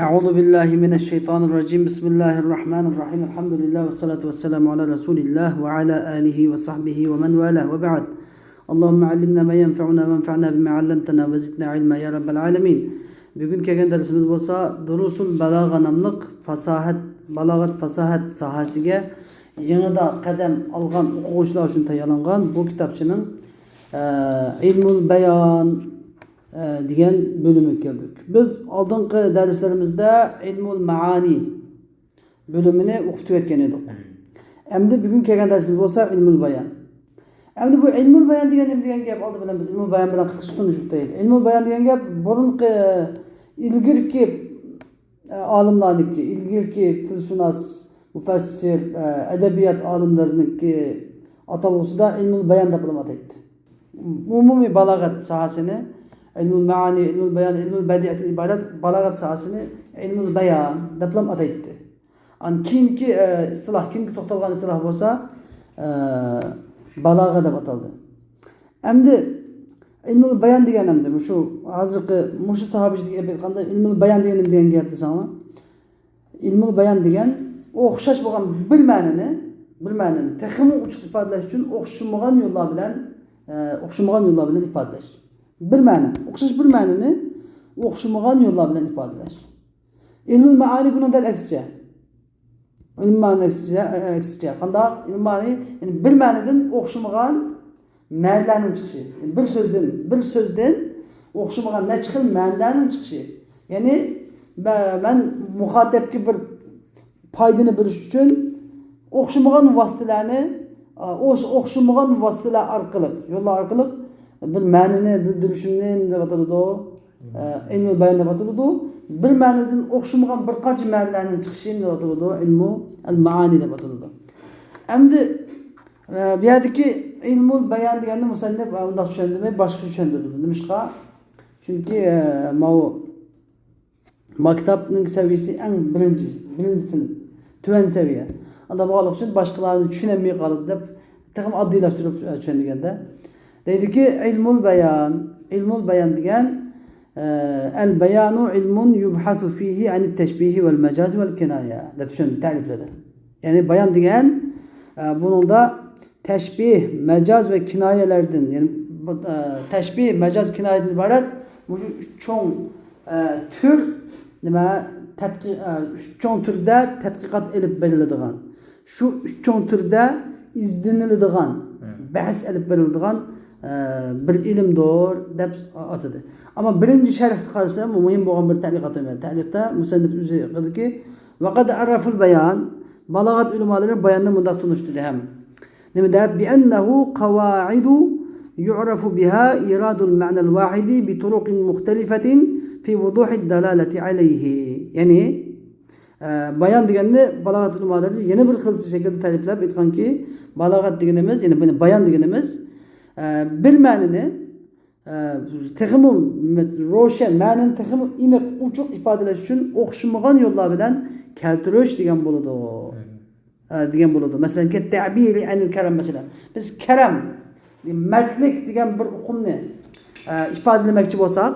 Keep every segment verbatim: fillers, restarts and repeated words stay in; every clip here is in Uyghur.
أعوذ بالله من الشيطان الرجيم. بسم الله الرحمن الرحيم. الحمد لله والصلاة والسلام على رسول الله وعلى آله وصحبه ومن والاه وبعد. اللهم علمنا ما ينفعنا وانفعنا بما علمتنا وزدنا علما يا رب العالمين. بۈگۈن كەلگەن دەرسىمىز بولسا دۇرۇسۇل بالاغا ناملىق پاساھەت، بالاغەت پاساھەت ساھەسىگە يېڭىدا قەدەم ئالغان ئوقۇغۇچىلار ئۈچۈن تەييارلانغان بۇ كىتابچىنىڭ، ئە، ئىلمۇل بايان، ئە، دېگەن بۆلۈمىگە كەلدۇق. بىز ئالدىنقى دەرسلىرىمىزدە ئىلمۇل مائانى بۆلۈمىنى ئوقۇپ تۈگەتكەن ئىدۇق. ئەمدى بۈگۈن كەلگەن دەرسىمىز بولسا ئىلمۇل بايان. ئەمدى بۇ ئىلمۇل بايان دېگەن نېمە دېگەن گەپ؟ ئالدى بىلەن بىز ئىلمۇل بايان بىلەن قىسقىچە تونۇشۇپ ئۆتەيلى. ئىلمۇل بايان دېگەن گەپ بۇرۇنقى، ئىلگىرىكى، ئە، ئالىملارنىڭكى، ئىلگىرىكى تىلشۇناس، مۇفەسسىر، ئە، ئەدەبىيات ئالىملىرىنىڭكى ئاتالغۇسىدا ئىلمۇل بايان دەپلا ئاتايتتى. ئومۇمىي بالاغەت ساھەسىنى، ئىلمۇل مائانى، ئىلمۇل بايان، ئىلمۇل بەدىئەتىن ئىبارەت بالاغەت ساھەسىنى ئىلمۇل بايان دەپلا ئاتايتتى. ئان كېيىنكى، ئە، ئىستىلاھ، كېيىنكى توختالغان ئىستىلاھ بولسا، ئە، بالاغە دەپ ئاتالدى. ئەمدى ئىلمۇل بايان دېگەن ئەمدى مۇشۇ ھازىرقى مۇشۇ ساھە بويىچە گەپ ئېيتقاندا ئىلمۇل بايان دېگەن نېمە دېگەن گەپ دېسەڭلار، ئىلمۇل بايان دېگەن ئوخشاش بولغان بىر مەنىنى، بىر مەنىنى تېخىمۇ ئوچۇق ئىپادىلەش ئۈچۈن ئوخشىمىغان يوللار بىلەن، ئە، ئوخشىمىغان يوللار بىلەن ئىپادىلەش. بىر مەنە، ئوخشاش بىر مەنىنى ئوخشىمىغان يوللار بىلەن ئىپادىلەش. ئىلمۇل مائانى بۇنىڭ دەل ئەكسىچە. ئىلمۇل مائانى ئەكسىچە، ئە، ئەكسىچە. قانداق؟ ئىلمۇل مائانى، يەنى بىر مەنىدىن ئوخشىمىغان مەنىلەرنىڭ چىقىشى. يەنى بىر سۆزدىن، بىر سۆزدىن ئوخشىمىغان نەچچە خىل مەنىلەرنىڭ چىقىشى. يەنى مە-، مەن مۇخاتەپكە بىر پايدىنى بېرىش ئۈچۈن ئوخشىمىغان ۋاسىتىلەرنى، ئا، ئوش-، ئوخشىمىغان ۋاسىتىلەر ئارقىلىق، يوللار ئارقىلىق بىر مەنىنى بىلدۈرۈشۈمنى نېمە دەپ ئاتىلىدۇ؟ ئە، ئىلمۇل بايان دەپ ئاتىلىدۇ. بىر مەنىدىن ئوخشىمىغان بىر قانچە مەنىلەرنىڭ چىقىشى نېمە دەپ ئاتىلىدۇ؟ ئىلمۇ ئەل مائانى دەپ ئاتىلىدۇ. ئەمدى، ئە، بۇ يەردىكى ئىلمۇل بايان دېگەننى مۇسەننىپ، ئە، ئۇنداق چۈشەندۈرمەي، باشقىچە چۈشەندۈرىدۇ. نېمىشقا؟ چۈنكى، ئە، ماۋۇ ما كىتابنىڭ سەۋىيەسى ئەڭ بىرىنچى، بىرىنچى سىنىپ، تۆۋەن سەۋىيە. ئاندا بولغانلىقى ئۈچۈن باشقىلارنى چۈشىنەلمەي قالىدۇ دەپ، تېخىمۇ ئاددىيلاشتۇرۇپ چۈشەندۈرگەندە. دەيدۇكى، ئىلمۇل بايان، ئىلمۇل بايان دېگەن، ئە، ئەل بايانۇ ئىلمۇن يۇبھەسۇ فىھى ئەنىت تەشبىھى ۋەل مەجازى ۋەل كىنايە دەپ چۈشەندى تەرىپلىدە. يەنى بايان دېگەن، ئە، بۇنىڭدا تەشبىھ، مەجاز ۋە كىنايەلەردىن، يەنى بۇ، ئە، تەشبىھ، مەجاز، كىنايەدىن ئىبارەت مۇشۇ ئۈچ چوڭ، ئە، تۈر، نېمە، تەتقىق-، ئە، ئۈچ چوڭ تۈردە تەتقىقات ئېلىپ بېرىلىدىغان، شۇ ئۈچ چوڭ تۈردە ئىزدىنىلىدىغان، بەھس ئېلىپ بېرىلىدىغان، ئە، بىر ئىلىمدۇر دەپ ئاتىدى. ئەمما بىرىنچى شەرھتە قارىسا، مۇھىم بولغان بىر تەلىقات، تەلىقتە مۇسەننىپ ئۆزى قىلدىكى، ۋەقەد ئەررەفۇل بايان، بالاغەت ئۆلىمالىرى باياننى مۇنداق تونۇشتۇردى ھەم نېمە دەپ؟ بىئەننەھۇ قەۋائىدۇ يۇئرەفۇ بىھا ئىرادۇل مەنەل ۋاھىدى بىتۇرۇقىن مۇختەلىفەتىن فى ۋۇدۇھىد دالالەتى ئەلەيھى. يەنى، ئە، بايان دېگەننى بالاغەت ئۆلىمالىرى يەنە بىر خىل شەكىلدە تەرىپلەپ ئېيتقانكى، بالاغەت دېگىنىمىز، يەنى بۇنى بايان دېگىنىمىز، ئە، بىر مەنىنى ئە، تېخىمۇ روشەن، مەنىنى تېخىمۇ ئېنىق، ئوچۇق ئىپادىلەش ئۈچۈن ئوخشىمىغان يوللار بىلەن كەلتۈرۈش دېگەن بولىدۇ. ئە، دېگەن بولىدۇ. مەسىلەن، كەتتەبىرى ئەنىل كەرەم، مەسىلەن. بىز كەرەم، مەردلىك دېگەن بىر ئۇقۇمنى، ئە، ئىپادىلىمەكچى بولساق،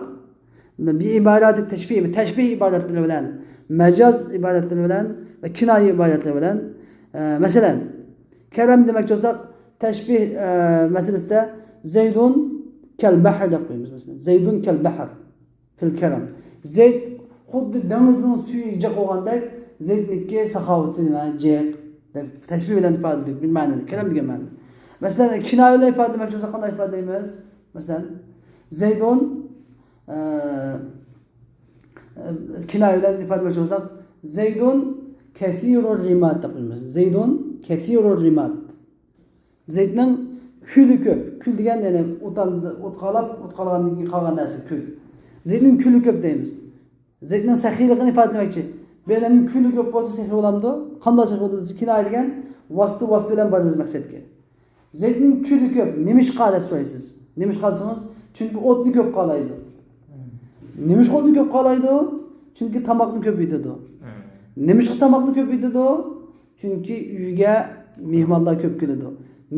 بىئىبارەتى تەشبىھ، تەشبىھ ئىبارەتلىرى بىلەن، مەجاز ئىبارەتلىرى بىلەن ۋە كىنايە ئىبارەتلىرى بىلەن، ئە، مەسىلەن، كەرەم دېمەكچى بولساق، تەشبىھ، ئە، مەسىلىسىدە زەيدۇن كەل بەھر دەپ قويىمىز، مەسىلەن. زەيدۇن كەل بەھر فىل كەرەم. زەيد خۇددى دېڭىزنىڭ سۈيى جىق بولغاندەك، زەيدنىڭكى ساخاۋىتى نېمە؟ جىق دەپ تەشبىھ بىلەن ئىپادىلىدۇق بىر مەنىدە، كەرەم دېگەن مەنىدە. مەسىلەن، كىنايە بىلەن ئىپادىلىمەكچى بولساق قانداق ئىپادىلەيمىز؟ مەسىلەن، زەيدۇن، ئە، ئە، كىنايە بىلەن ئىپادىلىمەكچى بولساق، زەيدۇن كەسىرۇر رىماد دەپ قويىمىز. زەيدۇن كەسىرۇر رىماد. زەيدنىڭ كۈلى كۆپ. كۈل دېگەن، يەنى ئوت، ئوت قالاپ، ئوت قالغاندىن كېيىن قالغان نەرسە كۈل. زەيدنىڭ كۈلى كۆپ دەيمىز. زەيدنىڭ سېخىيلىقىنى ئىپادىلىمەكچى. بىر ئادەمنىڭ كۈلى كۆپ بولسا سېخىي بولامدۇ؟ قانداق سېخىي بولىدۇ دېسە، كىنايە دېگەن ۋاسىتە، ۋاسىتە بىلەن بارىمىز مەقسەتكە. زەيدنىڭ كۈلى كۆپ، نېمىشقا دەپ سورايسىز. نېمىشقا دېسىڭىز، چۈنكى ئوتنى كۆپ قالايدۇ. نېمىشقا ئوتنى كۆپ قالايدۇ؟ چۈنكى تاماقنى كۆپ يېتىدۇ. نېمىشقا تاماقنى كۆپ يېتىدۇ؟ چۈنكى ئۆيگە مېھمانلار كۆپ كېلىدۇ.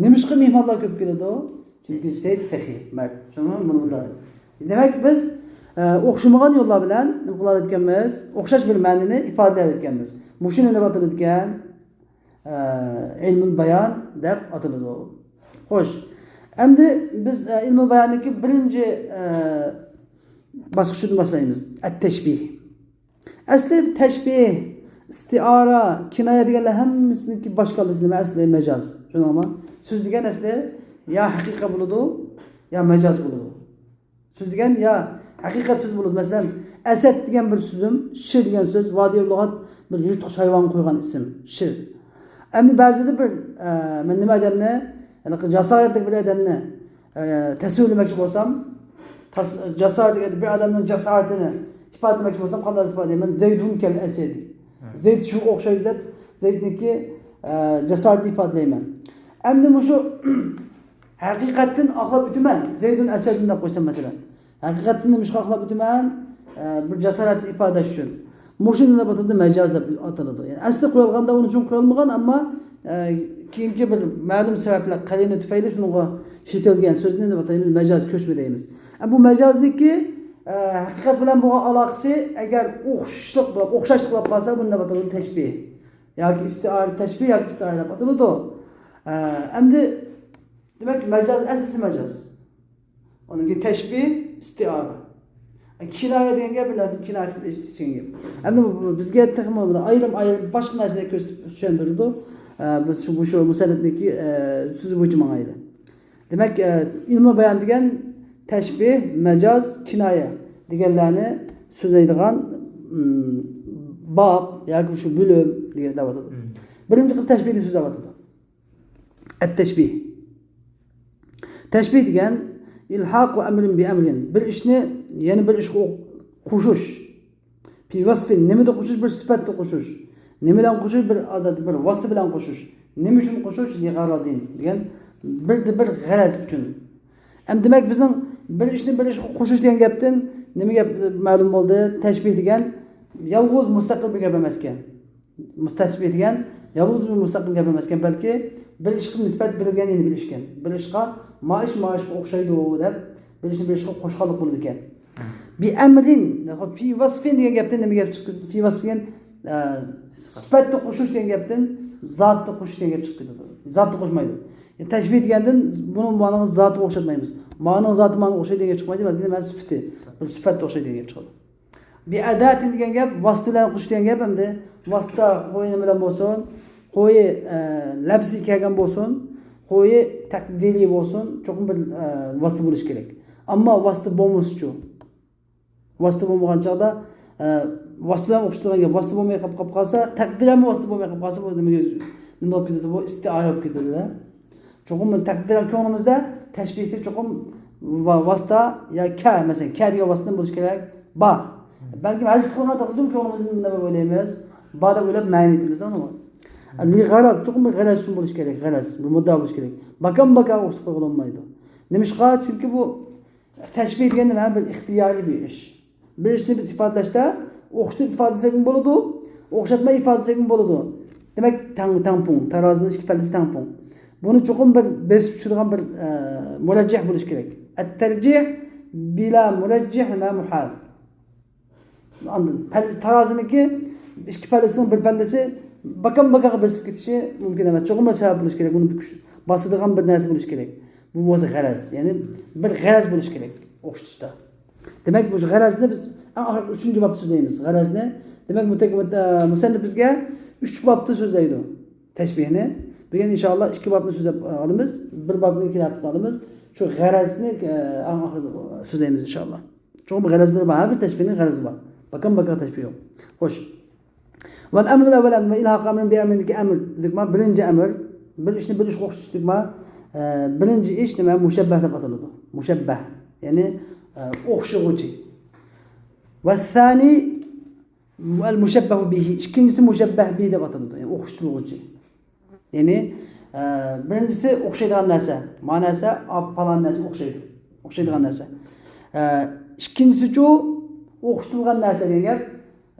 نېمىشقا مېھمانلار كۆپ كېلىدۇ؟ چۈنكى زەيد سېخىي، مەرد. چۈشەندىڭىزمۇ؟ بۇنى مۇنداق. دېمەك، بىز، ئە، ئوخشىمىغان يوللار بىلەن نېمە قىلالىدىكەنمىز؟ ئوخشاش بىر مەنىنى ئىپادىلەيدىكەنمىز. مۇشۇ نېمە دەپ ئاتىلىدىكەن؟ ئە، ئىلمۇل بايان دەپ ئاتىلىدۇ. خوش. ئەمدى بىز، ئە، ئىلمۇل باياننىڭكى بىرىنچى، ئە، باسقۇچىدىن باشلايمىز. ئەت-تەشبىھ. ئەسلى تەشبىھ، ئىستىئارە، كىنايە دېگەنلەر ھەممىسىنىڭكى باش كاللىسى نېمە؟ ئەسلى مەجاز. شۇنداقمۇ؟ سۆز دېگەن ئەسلى يا ھەقىقەت بولىدۇ، يا مەجاز بولىدۇ. سۆز دېگەن يا ھەقىقەت سۆز بولىدۇ. مەسىلەن، ئەسەد دېگەن بىر سۆزۈم، شىر دېگەن سۆز، ۋادىئۇللۇغات بىر يىرتقۇچ ھايۋانغا قويغان ئىسىم، شىر. ئەمدى بەزىدە بىر، ئە، مەن نېمە ئادەمنى، ھېلىقى جاسارەتلىك بىر ئادەمنى، ئە، تەسۋىرلىمەكچى بولسام، تاس-، جاسارەتلىك بىر ئادەمنىڭ جاسارىتىنى ئىپادىلىمەكچى بولسام، قانداق ئىپادىلەيمەن؟ زەيدۇن كەل ئەسەدى. زەيد شۇغا ئوخشايدۇ دەپ، زەيدنىڭكى، ئە، جاسارىتىنى ئىپادىلەيمەن. ئەمدى مۇشۇ ھەقىقەتتىن ئاقلاپ ئۆتىمەن، زەيدۇن ئەسەدۇن دەپ قويسام، مەسىلەن. ھەقىقەتتىن نېمىشقا ئاقلاپ ئۆتىمەن؟ ئە، بىر جاسارەتنى ئىپادىلەش ئۈچۈن. مۇشۇنى دەپ ئاتىلىدۇ، مەجاز دەپ ئاتىلىدۇ. يەنى ئەسلى قويۇلغاندا ئۇنى ئۈچۈن قويۇلمىغان، ئەمما، ئە، كېيىنكى بىر مەلۇم سەۋەبلەر، قەرىنە تۈپەيلى شۇنىڭغا ئىشلىتىلگەن سۆزنى دەپ ئاتايمىز، مەجاز، كۆچمە دەيمىز. ئە، بۇ مەجازنىڭكى، ئە، ھەقىقەت بىلەن بولغان ئالاقىسى ئەگەر ئوخشاشلىق، ئوخشاشلىق بولۇپ قالسا، بۇنى دەپ ئاتىلىدۇ تەشبىھ. ياكى ئىستىئارە، تەشبىھ ياكى ئىستىئارە دەپ ئاتىلىدۇ. ئە، ئەمدى دېمەك، مەجاز ئەسلىسى مەجاز. ئۇنىڭ كېيىن تەشبىھ، ئىستىئارە. كىنايە دېگەن گەپ، بىر نەرسىنى كىنايە قىلىپ ئېيتىش دېگەن گەپ. ئەمدى بۇ، بۇ بىزگە تېخىمۇ ئايرىم-ئايرىم باشقا نەرسىلەر كۆرسىتىپ چۈشەندۈرىدۇ. ئە، بىز شۇ، بۇ، شۇ مۇسەننىپنىڭكى، ئە، سۆزى بويىچە ماڭايلى. دېمەك، ئە، ئىلمى بايان دېگەن تەشبىھ، مەجاز، كىنايە دېگەنلەرنى سۆزلەيدىغان، ئىم، باب ياكى شۇ بۆلۈم دېگەن دەۋاتىدۇ. بىرىنچى قىلىپ تەشبىھنى سۆزلەۋاتىدۇ. ئەت-تەشبىھ. تەشبىھ دېگەن، ئىلھاقۇ ئەمرىن بىئەمرىن. بىر ئىشنى يەنە بىر ئىشقا قوشۇش. پى ۋەسفىن، نېمىدە قوشۇش؟ بىر سۈپەتتە قوشۇش. نېمە بىلەن قوشۇش؟ بىر ئادەت، بىر ۋاسىتە بىلەن قوشۇش. نېمە ئۈچۈن قوشۇش؟ لىغەرەزىن دېگەن، بىر، بىر غەرەز ئۈچۈن. ئەمدى دېمەك، بىزنىڭ بىر ئىشنى بىر ئىشقا قوشۇش دېگەن گەپتىن نېمە گەپ مەلۇم بولدى؟ تەشبىھ دېگەن يالغۇز مۇستەقىل بىر گەپ ئەمەسكەن. مۇس-، تەشبىھ دېگەن يالغۇز بىر مۇستەقىل گەپ ئەمەسكەن، بەلكى بىر ئىشقا نىسبەت بېرىلگەن يەنە بىر ئىشكەن. بىر ئىشقا ما ئىش ما ئىشقا ئوخشايدۇ دەپ، بىر ئىشنى بىر ئىشقا قوشقانلىق بولىدىكەن. بىئەمرىن، پى ۋەسفىن دېگەن گەپتىن نېمە گەپ چىقىپ كېتىدۇ؟ پى ۋەسف دېگەن، ئە، سۈپەتتە قوشۇش دېگەن گەپتىن زاتتا قوشۇش دېگەن گەپ چىقىپ كېتىدۇ. زاتتا قوشمايدۇ. يەنى تەشبىھ دېگەندىن بۇنىڭ مانىغا زاتىغا ئوخشاتمايمىز. مانىڭ زاتى مانىغا ئوخشايدۇ دېگەن گەپ چىقمايدۇ، بەلكى مانا سۈپىتى، بىر سۈپەتتە ئوخشايدۇ دېگەن گەپ چىقىدۇ. بىئەداتىن دېگەن گەپ ۋاسىتە بىلەن قوشۇش دېگەن گەپ ئەمدى. ۋاسىتە خويى نېمە بىلەن بولسۇن، خويى، ئە، لەپزىي كەلگەن بولسۇن، خويى تەقدىرىي بولسۇن، چوقۇم بىر، ئە، ۋاسىتە بولۇشى كېرەك. ئەمما ۋاسىتە بولمىسىچۇ؟ ۋاسىتە بولمىغان چاغدا، ئە، ۋاسىتە بىلەن ئوخشىتىدىغان گەپ، ۋاسىتە بولماي قاپ، قاپ قالسا، تەقدىرەنمۇ ۋاسىتە بولماي قاپ قالسا، بۇ نېمە، نېمە بولۇپ كېتىدۇ؟ بۇ ئىستىئارە بولۇپ كېتىدۇ-دە. چوقۇم تەقدىرەن كۆڭلىمىزدە تەشبىھتە چوقۇم ۋا-، ۋاسىتە يا كە، مەسىلەن، كە دېگەن ۋاسىتە بولۇشى كېرەك، با. بەلكىم ھەزىپ قىلغان تەقدىردىمۇ كۆڭلىمىزدە نېمە ئويلايمىز؟ با دەپ ئويلاپ مەنى ئېيتىمىز، ئاڭلىدىڭىزمۇ؟ لىغەرەز، چوقۇم بىر غەرەز ئۈچۈن بولۇشى كېرەك، غەرەز، بىر مۇددىئا بولۇشى كېرەك. باكام باكاغا ئوخشىتىپ قويغىلى بولمايدۇ. نېمىشقا؟ چۈنكى بۇ تەشبىھ دېگەن نېمە؟ بىر ئىختىيارىي بىر ئىش. بىر ئىشنى بىز ئىپادىلەشتە ئوخشىتىپ ئىپادىلىسەكمۇ بولىدۇ، ئوخشاتماي ئىپادىلىسەكمۇ بولىدۇ. دېمەك، تەڭ، تەڭپۇڭ، تارازىنىڭ ئىككى پەللىسى تەڭپۇڭ. بۇنى چوقۇم بىر بېسىپ چۈشىدىغان بىر، ئە، مۇرەججىھ بولۇشى كېرەك. ئەت-تەرجىھ بىلا مۇرەججىھ نېمە؟ مۇھال. ئاندىن پەل-، تارازىنىڭكى ئىككى پەللىسىنىڭ بىر پەللىسى باكام باكاغا بېسىپ كېتىشى مۇمكىن ئەمەس. چوقۇم بىر سەۋەب بولۇشى كېرەك، بۇنى بىر كۈچ باسىدىغان بىر نەرسە بولۇشى كېرەك. بۇ بولسا غەرەز، يەنى بىر غەرەز بولۇشى كېرەك ئوخشىتىشتا. دېمەك، بۇ غەرەزنى بىز ئەڭ ئاخىرقى ئۈچىنچى بابتا سۆزلەيمىز. غەرەزنى، دېمەك، مۇتەك-، مۇت-، مۇسەننىپ بىزگە ئۈچ بابتا سۆزلەيدۇ تەشبىھنى. بۈگۈن ئىنشائاللا ئىككى بابنى سۆزلەپ ئالىمىز. بىر بابنى كېلەر ھەپتىدە ئالىمىز. شۇ غەرەزنى، ئە، ئەڭ ئاخىرىدا سۆزلەيمىز ئىنشائاللا. چوقۇم غەرەزلىرى بار. ھەر بىر تەشبىھنىڭ غەرىزى بار. باكام باكا تەشبىھ يوق. خوش. ۋەل ئەمرۇ ئەۋۋەل ئەمر ۋە ئىلھاق ئەمرىن بى ئەمرىندىكى ئەمر دېدۇقما، بىرىنچى ئەمر، بىر ئىشنى بىر ئىشقا ئوخشىتىش دېدۇقما، ئە، بىرىنچى ئىش نېمە؟ مۇشەببەھ دەپ ئاتىلىدۇ. مۇشەببەھ، يەنى، ئە، ئوخشىغۇچى. ۋەسسانى ئەل مۇشەببەھۇ بىھى، ئىككىنچىسى مۇشەببەھ بىھى دەپ ئاتىلىدۇ، يەنى ئوخشىتىلغۇچى. يەنى، ئە، بىرىنچىسى ئوخشايدىغان نەرسە. ما نەرسە، ئا، پالان نەرسە ئوخشايدۇ. ئوخشايدىغان نەرسە. ئە، ئىككىنچىسىچۇ، ئوخشىتىلغان نەرسە دېگەن گەپ.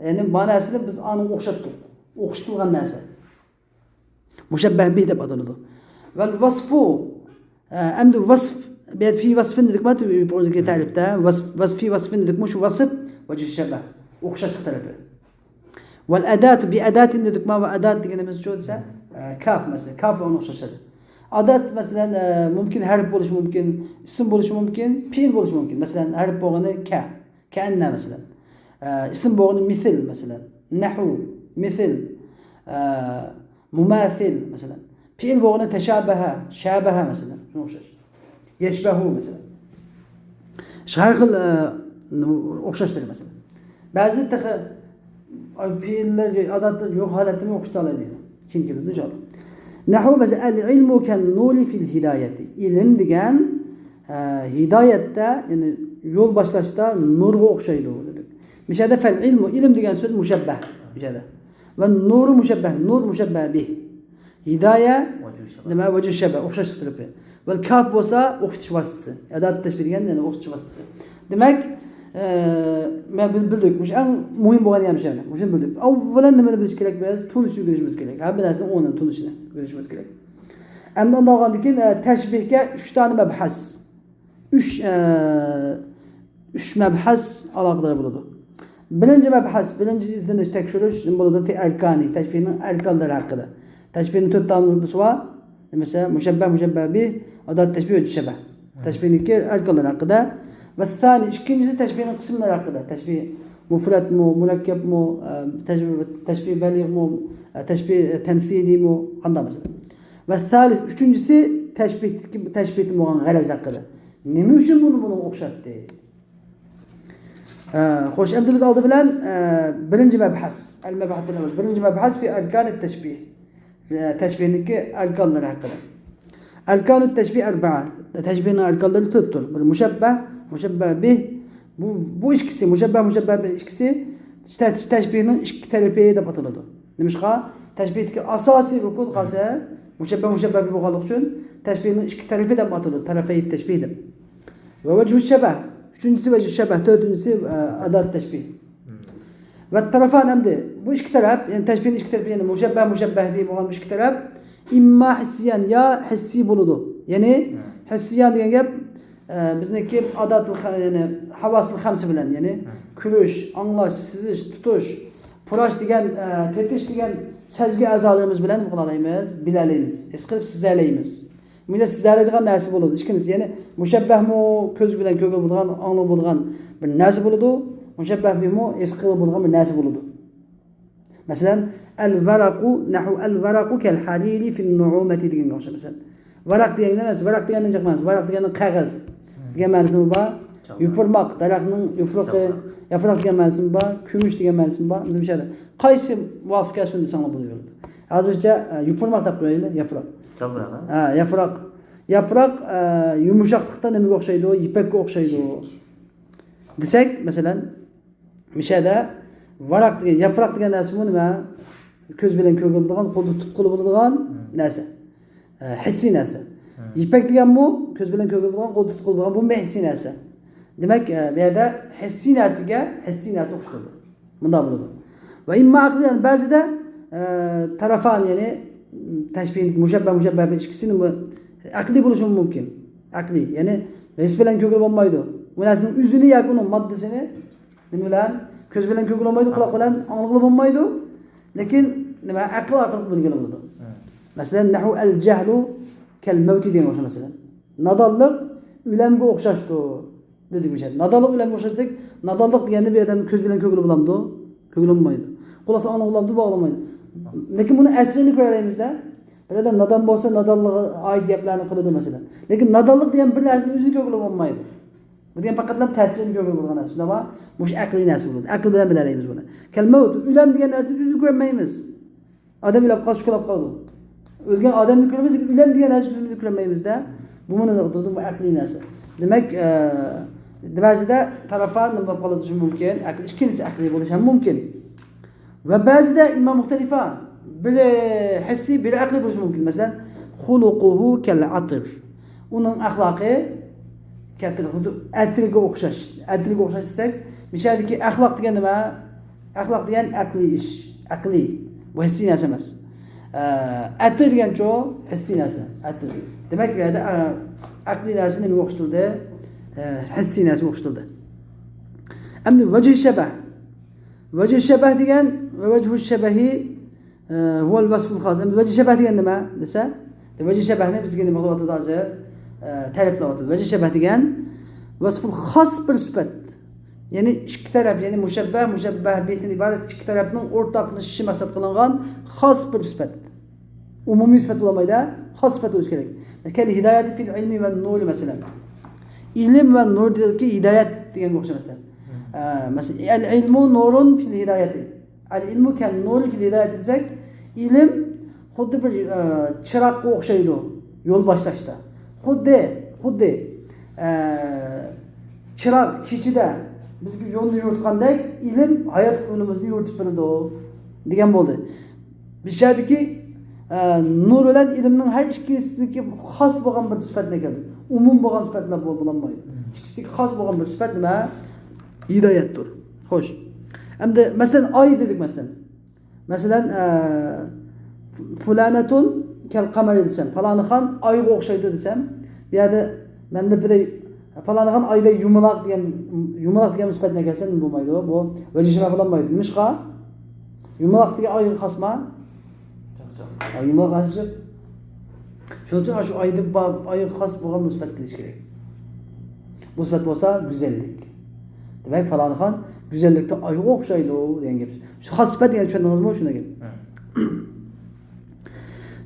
يەنى ما نەرسىنى بىز ئانىڭغا ئوخشاتتۇق. ئوخشىتىلغان نەرسە. مۇشەببەھ بىھ دەپ ئاتىلىدۇ. ۋەل ۋەسفۇ، ئە، ئەمدى ۋەسف، بۇ يەردە في وصف دېدۇقما، يۇقىرىدىكى تەرىپتە. ۋەسف، ۋەسف، في وصف دېدۇقمۇ، شۇ ۋەسف ۋەجھۇ شەبەھ. ئوخشاشلىق تەرىپى. والأداة بأداة دېدۇقما، ۋە ئادات دېگىنىمىز شۇ دېسە، ئە، كاف مەسىلەن، كاف ۋە ئۇنىڭ ئوخشاشلىرى. ئادات مەسىلەن، ئە، مۇمكىن ھەرپ بولۇشى مۇمكىن، ئىسىم بولۇشى مۇمكىن، پېئىل بولۇشى مۇمكىن. مەسىلەن، ھەرپ بولغىنى كە، كەئەننە مەسىلەن. ئە، ئىسىم بولغىنى مىسىل مەسىلەن، نەھۋ، مىسىل، ئە، مۇماسىل مەسىلەن. پېئىل بولغىنى تەشابەھە، شابەھە مەسىلەن. شۇنىڭغا ئوخشاش. يەشبەھۇ مەسىلەن. شۇ ھەر خىل، ئە، ئوخشاشلىرى مەسىلەن. بەزى تېخى پېئىللەر، ئادەتتە يوق ھالەتتىمۇ ئوخشىتالايدۇ. كېيىن كېلىدۇ ئىنشائاللا. نەھۋ مەسىلەن، العلم كالنور في الهداية. ئىلىم دېگەن، ئە، ھىدايەتتە، يەنى يول باشلاشتا نۇرغا ئوخشايدۇ دېدۇق. مۇشۇ يەردە فەل ئىلمۇ، ئىلىم دېگەن سۆز مۇشەببەھ مۇشۇ يەردە. ۋە نۇرۇ مۇشەببەھ، نۇر مۇشەببەھ بىھ. ھىدايە، ۋەجھۇ شەبەھ. نېمە، ۋەجھۇ شەبەھ، ئوخشاشلىق تەرىپى. ۋەل كاف بولسا ئوخشىتىش ۋاسىتىسى. ئادات تەشبىھ دېگەن، يەنى ئوخشىتىش ۋاسىتىسى. دېمەك، ئە، مەن بىز بىلدۇق. مۇشۇ ئەڭ مۇھىم بولغان يەر مۇشۇ يەرنى. مۇشۇنى بىلدۇق. ئاۋۋالەن نېمىنى بىلىش كېرەك؟ بىز تونۇشنى ئۆگىنىشىمىز كېرەك. ھەممە نەرسىنىڭ ئورنىنى تونۇشنى ئۆگىنىشىمىز كېرەك. ئەمدى ئۇنداق بولغاندىن كېيىن، ئە، تەشبىھكە ئۈچ دانە مەبھەس. ئۈچ، ئە، ئۈچ مەبھەس ئالاقىدار بولىدۇ. بىرىنچى مەبھەس، بىرىنچى ئىزدىنىش، تەكشۈرۈش نېمە بولىدۇ؟ في أركانه، تەشبىھنىڭ ئەركانلىرى ھەققىدە. تەشبىھنىڭ تۆت دانە نۇقتىسى بار. نېمىسى؟ مۇشەببەھ، مۇشەببەھ بىھ، ئادات تەشبىھ، ۋەجھۇ شەبەھ. تەشبىھنىڭكى ئەركانلىرى ھەققىدە. ۋە سانى، ئىككىنچىسى تەشبىھنىڭ قىسىملىرى ھەققىدە. تەشبىھ مۇفرەتمۇ، مۇرەككەپمۇ، ئە، تەشبىھ، تەشبىھ بەلىغمۇ، ئە، تەشبىھ تەمسىلىيمۇ، قانداق مەسىلە؟ ۋە سالىس، ئۈچىنچىسى تەشبىھ، تەشبىھتىن بولغان غەرەز ھەققىدە. نېمە ئۈچۈن بۇنى بۇنىڭغا ئوخشاتتى؟ ھە، خوش، ئەمدى بىز ئالدى بىلەن، ئە، بىرىنچى مەبھەس، ئەل مەبھەس، بىرىنچى مەبھەس في أركان التشبيه. ئە، تەشبىھنىڭكى ئەركانلىرى ھەققىدە. أركان التشبيه أربعة. تەشبىھنىڭ ئەركانلىرى تۆتتۇر. بىر مۇشەببەھ، مۇشەببەھ بىھ. بۇ، بۇ ئىككىسى، مۇشەببەھ، مۇشەببەھ بىھ ئىككىسى تەش-، تەشبىھنىڭ ئىككى تەرىپى دەپ ئاتىلىدۇ. نېمىشقا؟ تەشبىھتىكى ئاساسىي رۇكۇن قالسا، مۇشەببەھ، مۇشەببەھ بىھ بولغانلىقى ئۈچۈن تەشبىھنىڭ ئىككى تەرىپى دەپ ئاتىلىدۇ. تەرەپەي تەشبىھ دەپ. ۋە ۋەجھۇ شەبەھ. ئۈچىنچىسى ۋەجھۇ شەبەھ، تۆتىنچىسى، ئە، ئادات تەشبىھ. ۋە تەرەفان ئەمدى. بۇ ئىككى تەرەپ، يەنى تەشبىھنىڭ ئىككى تەرىپى، يەنى مۇشەببەھ، مۇشەببەھ بىھ بولغان بۇ ئىككى تەرەپ ئىمما ھىسسىيەن، يا ھىسسىي بولىدۇ. يەنى ھىسسىيەن دېگەن گەپ، ئە، بىزنىڭكى ئاداتىل خە-، يەنى ھاۋاسىل خەمسە بىلەن، يەنى كۆرۈش، ئاڭلاش، سېزىش، تۇتۇش، پۇراش دېگەن، ئە، تېتىش دېگەن سەزگۈ ئەزالىرىمىز بىلەن نېمە قىلالايمىز؟ بىلەلەيمىز، ھېس قىلىپ سېزەلەيمىز. بۇ يەردە سېزەلەيدىغان نەرسە بولىدۇ. ئىككىنچىسى، يەنى مۇشەببەھمۇ كۆز بىلەن كۆرگىلى بولىدىغان، ئاڭلىغىلى بولىدىغان بىر نەرسە بولىدۇ. مۇشەببەھ بىھمۇ ھېس قىلغىلى بولىدىغان بىر نەرسە بولىدۇ. مەسىلەن، ئەل ۋەرەقۇ، نەھۋۇ ئەل ۋەرەقۇ كەل ھەرىرى فىن نۇئۇمەتى دېگەنگە ئوخشاش. مەسىلەن، ۋەرەق دېگەن نېمە؟ ۋەرەق دېگەندىن جىق مەنىسى، ۋەرەق دېگەننىڭ قەغەز دېگەن مەنىسىمۇ بار. يوپۇرماق، دەرەخنىڭ يوپرىقى، ياپراق دېگەن مەنىسىمۇ بار، كۈمۈش دېگەن مەنىسىمۇ بار. مۇشۇ يەردە قايسى مۇۋاپىق كەلسۇن دېسەڭلار بولىۋېرىدۇ. ھازىرچە، ئە، يوپۇرماق دەپ قويايلى، ياپراق. ياپراق، ھە؟ ھە، ياپراق. ياپراق، ئە، يۇمشاقلىقتا نېمىگە ئوخشايدۇ؟ يىپەككە ئوخشايدۇ دېسەك، مەسىلەن، مۇشۇ يەردە ۋاراق دېگەن، ياپراق دېگەن نەرسىمۇ نېمە؟ كۆز بىلەن كۆرگىلى بولىدىغان، قولدا تۇتقىلى بولىدىغان نەرسە. ئە، ھېسسىي نەرسە. يىپەك دېگەنمۇ كۆز بىلەن كۆرگىلى بولىدىغان، قولدا تۇتقىلى بولىدىغان، بۇمۇ ھېسسىي نەرسە. دېمەك، ئە، بۇ يەردە ھېسسىي نەرسىگە ھېسسىي نەرسە ئوخشىتىلدى. مۇنداق بولىدۇ. ۋە ئىمما ئەقلىي، يەنى بەزىدە، ئە، تەرەفان، يەنى، م، تەشبىھنىڭ مۇشەببەھ، مۇشەببەھ بىھ ئىككىسىنى بۇ ئەقلىي بولۇشىمۇ مۇمكىن. ئەقلىي، يەنى ھېس بىلەن كۆرگىلى بولمايدۇ. بۇ نەرسىنىڭ ئۆزىنى ياكى ئۇنىڭ ماددىسىنى نېمە بىلەن؟ كۆز بىلەن كۆرگىلى بولمايدۇ، قۇلاق بىلەن ئاڭلىغىلى بولمايدۇ. لېكىن نېمە؟ ئەقىل ئارقىلىق بىلگىلى بولىدۇ. مەسىلەن، نەھۋۇ ئەل جەھلۇ كەل مەۋتى دېگەن ئوخشاش مەسىلەن. نادانلىق ئۆلۈمگە ئوخشاشتۇر. دېدۇق مۇشۇ يەردە. نادانلىق ئۆلۈمگە ئوخشاش دېسەك، نادانلىق دېگەندە بۇ ئادەم كۆز بىلەن كۆرگىلى بولامدۇ؟ كۆرگىلى بولمايدۇ. قۇلاقتىن ئاڭلىغىلى بولامدۇ؟ بولالمايدۇ. لېكىن بۇنىڭ ئەسىرىنى كۆرەلەيمىز-دە. بىر ئادەم نادان بولسا، نادانلىقىغا ئائىت گەپلەرنى قىلىدۇ، مەسىلەن. لېكىن نادانلىق دېگەن بىر نەرسىنى ئۆزىنى كۆرگىلى بولمايدۇ. بۇ دېگەن پەقەتلا تەسىرىنى كۆرگىلى بولىدىغان نەرسە. شۇنداقمۇ؟ مۇشۇ ئەقلىي نەرسە بولىدۇ. ئەقىل بىلەن بىلەلەيمىز بۇنى. كەل مەۋت، ئۆلۈم دېگەن نەرسىنى ئۆزىنى كۆرمەيمىز. ئادەم ئۆلۈپ قالسا، شۇ قالاپ قالىدۇ. ئۆلگەن ئادەمنى كۆرىمىز، لېكىن ئۆلۈم دېگەن نەرسە كۆزىمىزگە كۆرمەيمىز-دە. بۇمۇ نېمە قىلىدۇ؟ بۇ ئەقلىي نەرسە. دېمەك، ئە، بەزىدە تەرەفان نېمە بولۇپ قالىدۇ مۇمكىن؟ ئەقىل، ئىككىنچىسى ئەقلىي بولۇشى ھەم مۇمكىن. ۋە بەزىدە ئىمما مۇختەلىفان، بىرى ھېسسىي، بىرى ئەقلىي بولۇشى مۇمكىن. مەسىلەن، خۇلۇقۇھۇ كەل ئەتىر. ئۇنىڭ ئەخلاقى كەتىر، خۇددى ئەتىرگە ئوخشاش. ئەتىرگە ئوخشاش دېسەك، مۇشۇ يەردىكى ئەخلاق دېگەن نېمە؟ ئەخلاق دېگەن ئەقلىي ئىش، ئەقلىي. بۇ ھېسسىي نەرسە ئەمەس. ئە، ئەتىر دېگەنچۇ؟ ھېسسىي نەرسە، ئەتىر. دېمەك، بۇ يەردە، ئە، ئەقلىي نەرسە نېمىگە ئوخشىتىلدى؟ ئە، ھېسسىي نەرسىگە ئوخشىتىلدى. ئەمدى ۋەجھۇ شەبەھ. ۋەجھۇ شەبەھ دېگەن ۋە ۋەجھۇ شەبەھى، ئە، ھۇۋەل ۋەسفۇل خاس. ئەمدى ۋەجھۇ شەبەھ دېگەن نېمە دېسە، ۋەجھۇ شەبەھنى بىزگە نېمە قىلىۋاتىدۇ ھازىر؟ ئە، تەرىپلەۋاتىدۇ. ۋەجھۇ شەبەھ دېگەن ۋەسفۇل خاس بىر سۈپەت. يەنى ئىككى تەرەپ، يەنى مۇشەببەھ، مۇشەببەھ بىھىدىن ئىبارەت ئىككى تەرەپنىڭ ئورتاقلىشىشى مەقسەت قىلىنغان خاس بىر سۈپەت. ئومۇمىي سۈپەت بولالمايدۇ، خاس سۈپەت بولۇشى كېرەك. كەل ھىدايەتى فىل ئىلمى ۋە نۇرى مەسىلەن. ئىلىم ۋە نۇردىكى ھىدايەت دېگەنگە ئوخشاش مەسىلەن. ئە، مەسىلەن، ئەل ئىلمۇ نۇرۇن فىل ھىدايەتى. ئەل ئىلمۇ كەن نۇرى فىل ھىدايەتى دېسەك، ئىلىم خۇددى بىر، ئە، چىراغقا ئوخشايدۇ يول باشلاشتا. خۇددى، خۇددى، ئە، چىراغ كېچىدە بىزگە يولنى يورۇتقاندەك، ئىلىم ھايات يولىمىزنى يورۇتۇپ بېرىدۇ دېگەن بولدى. بۇ يەردىكى، ئە، نۇر بىلەن ئىلىمنىڭ ھەر ئىككىسىدىكى خاس بولغان بىر سۈپەتنى كەلتۈردى. ئومۇم بولغان سۈپەتلەر بول-، بولالمايدۇ. ئىككىسىدىكى خاس بولغان بىر سۈپەت نېمە؟ ھىدايەتتۇر. خوش. ئەمدى مەسىلەن، ئاي دېدۇق، مەسىلەن. مەسىلەن، ئە، فۇلانەتۇن كەل قەمەرى دېسەم، پالانىخان ئايغا ئوخشايدۇ دېسەم، بۇ يەردە مەندە بىر پالانىخان ئايدەك يۇمىلاق دېگەن، يۇمىلاق دېگەن سۈپەتنى كەلسەم بولمايدۇ. بۇ ۋەجھۇ شەبەھ بولالمايدۇ. نېمىشقا؟ يۇمىلاق دېگەن ئايغا خاسما؟ يوق، يوق. ئا، يۇمىلاق نەرسە يوق. شۇنىڭ ئۈچۈن شۇ ئايدا با-، ئايغا خاس بولغان بىر سۈپەت كېلىشى كېرەك. بۇ سۈپەت بولسا گۈزەللىك. دېمەك، پالانىخان گۈزەللىكتە ئايغا ئوخشايدۇ دېگەن گەپ. شۇ خاس سۈپەت دېگەننى چۈشەندىڭىزمۇ؟ شۇنداق گەپ.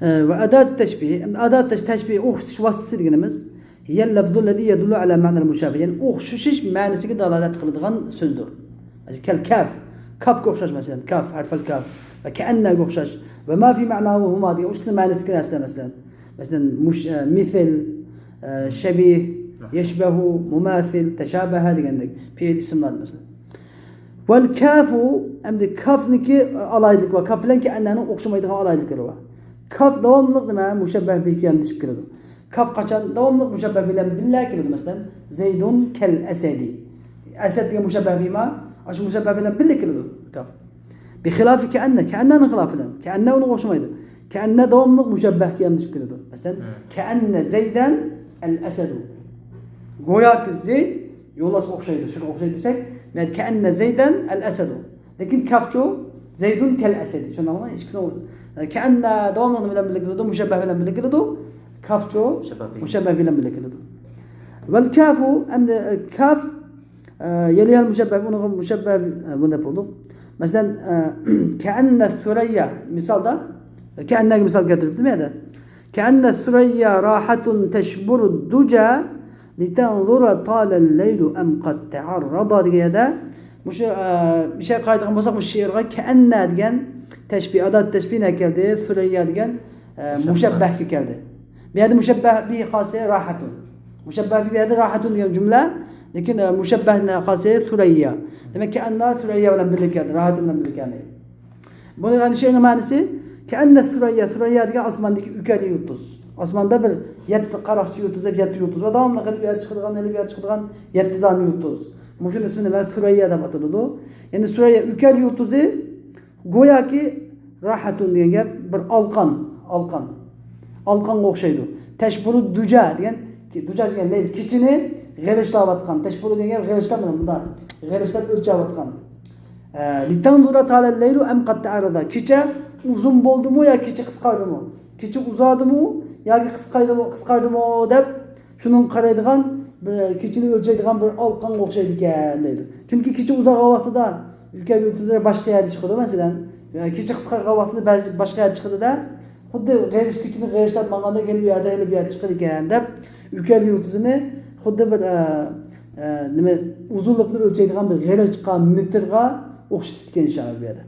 ئە، ۋە ئادات تەشبىھ. ئەمدى ئادات تەش-، تەشبىھ، ئوخشىتىش ۋاسىتىسى دېگىنىمىز، ھىيەل لەفزۇ لەزى يەدۇللۇ ئەلا مەنەل مۇشابىھ. يەنى ئوخشىشىش مەنىسىگە دالالەت قىلىدىغان سۆزدۇر. مەسىلەن، كەل كاف. كافقا ئوخشاش، مەسىلەن، كاف، ھەرفەل كاف. ۋە كەئەننەگە ئوخشاش. ۋە ما فى مەناھۇ ھۇما دېگەن ئۇ ئىككىسى مەنىسىدىكى نەرسىلەر، مەسىلەن. مەسىلەن، مۇش-، ئە، مىسىل، ئە، شەبىھ، يەشبەھۇ، مۇماسىل، تەشابەھە دېگەندەك پېئىل ئىسىملار، مەسىلەن. ۋەل كافۇ، ئەمدى كافنىكى ئالاھىدىلىكى بار. كاف بىلەن كەئەننەنىڭ ئوخشىمايدىغان ئالاھىدىلىكلىرى بار. كاف داۋاملىق نېمە؟ مۇشەببەھ بىھكە ياندىشىپ كېلىدۇ. كاف قاچان داۋاملىق مۇشەببەھ بىلەن بىللە كېلىدۇ؟ مەسىلەن، زەيدۇن كەل ئەسەدى. ئەسەد دېگەن مۇشەببەھ بىھما؟ ئاشۇ مۇشەببەھ بىلەن بىللە كېلىدۇ كاف. بىخىلاف كەئەننە، كەئەننەنىڭ خىلاپى بىلەن. كەئەننە ئۇنىڭغا ئوخشىمايدۇ. كەئەننە داۋاملىق مۇشەببەھكە ياندىشىپ كېلىدۇ. مەسىلەن، كەئەننە زەيدەن ئەل ئەسەدۇ. گوياكى زەيد يولۋاسقا ئوخشايدۇ، شۇنىڭغا ئوخشايدۇ دېسەك، مەن كەئەننە زەيدەن ئەل ئەسەدۇ. لېكىن كاپچۇ زەيدۇن كەل ئەسەدى. چۈشەندىڭىزمۇ؟ ئىككىسىنىڭ، ئە، كەئەننە داۋاملىق نېمە بىلەن بىللە كېلىدۇ؟ مۇشەببەھ بىلەن بىللە كېلىدۇ. كاپچۇ مۇشەببەھ بىلەن بىللە كېلىدۇ. ۋەل كافۇ، ئەمدى، ئە، كاف، ئە، يەلىھەل مۇشەببەھ، ئۇنىڭغا مۇشەببەھ، ئە، بۇ دەپ بولدۇق. مەسىلەن، ئە، كەئەننە سۈرەييا، مىسالدا، كەئەننەگە مىسال كەلتۈرۈپتۇ بۇ يەردە. كەئەننە سۈرەييا راھەتۇن تەشبۇرۇ دۇجا لىتەنزۇرا تالەل لەيلۇ ئەم قەد تەئەررەدا دېگەن يەردە، مۇشۇ، ئە، بىر شەيئە قارايدىغان بولساق، مۇشۇ شېئىرغا كەئەننە دېگەن تەشبىھ، ئادات تەشبىھ نەگە كەلدى؟ سۈرەييا دېگەن، ئە، مۇشەببەھ. مۇشەببەھكە كەلدى. بۇ يەردە مۇشەببەھ بىھ خاسى راھەتۇن. مۇشەببەھ بىھ بۇ يەردە راھەتۇن دېگەن جۈملە، لېكىن، ئە، مۇشەببەھ خاسى سۈرەييا. دېمەك، كەئەننە سۈرەييا بىلەن بىللە كەلدى، راھەتۇن بىلەن بىللە كەلمەيدۇ. بۇنىڭ ئەنە شېئىرنىڭ مەنىسى، كەئەننە سۈرەييا، سۈرەييا دېگەن ئاسماندىكى ئۈكەل يۇلتۇز. ئاسماندا بىر يەتتە قاراقچى يۇلتۇز دەپ يەتتە يۇلتۇز بار، داۋاملىق ھېلى بۇ يەردە چىقىدىغان، ھېلى بۇ يەردە چىقىدىغان يەتتە دانە يۇلتۇز. مۇشۇنىڭ ئىسمى نېمە؟ سۈرەييا دەپ ئاتىلىدۇ. يەنى سۈرەييا، ئۈكەل يۇلتۇزى گوياكى راھەتۇن دېگەن گەپ بىر ئالقان، ئالقان. ئالقانغا ئوخشايدۇ. تەشبۇرۇ دۇجا دېگەن، دۇجا دېگەن لەيل، كېچىنى غېرىشلاۋاتقان. تەشبۇرۇ دېگەن گەپ غېرىشلاپ، مانا بۇنداق غېرىشلاپ ئۆلچەۋاتقان. ئە، لىتەنزۇرا تالەل لەيلۇ ئەم قەد تەئەررەدا. كېچە ئۇزۇن بولدىمۇ يا كېچە قىسقاردىمۇ؟ كېچە ئۇزاردىمۇ ياكى قىسقاردىمۇ، قىسقاردىمۇ دەپ شۇنىڭغا قارايدىغان بىر، كېچىنى ئۆلچەيدىغان بىر ئالقانغا ئوخشايدىكەن دەيدۇ. چۈنكى كېچە ئۇزارغان ۋاقتىدا ئۈلكە يۇلتۇزلار باشقا يەردە چىقىدۇ، مەسىلەن. كېچە قىسقارغان ۋاقتىدا بەزى باشقا يەردە چىقىدۇ-دە. خۇددى غېرىش، كېچىنى غېرىشلاپ ماڭغاندەك ھېلى بۇ يەردە، ھېلى بۇ يەردە چىقىدىكەن دەپ، ئۈلكە يۇلتۇزىنى خۇددى بىر، ئە، ئە، نېمە، ئۇزۇنلۇقنى ئۆلچەيدىغان بىر غېرىشقا، مېتىرغا ئوخشىتىدىكەن شائىر بۇ يەردە.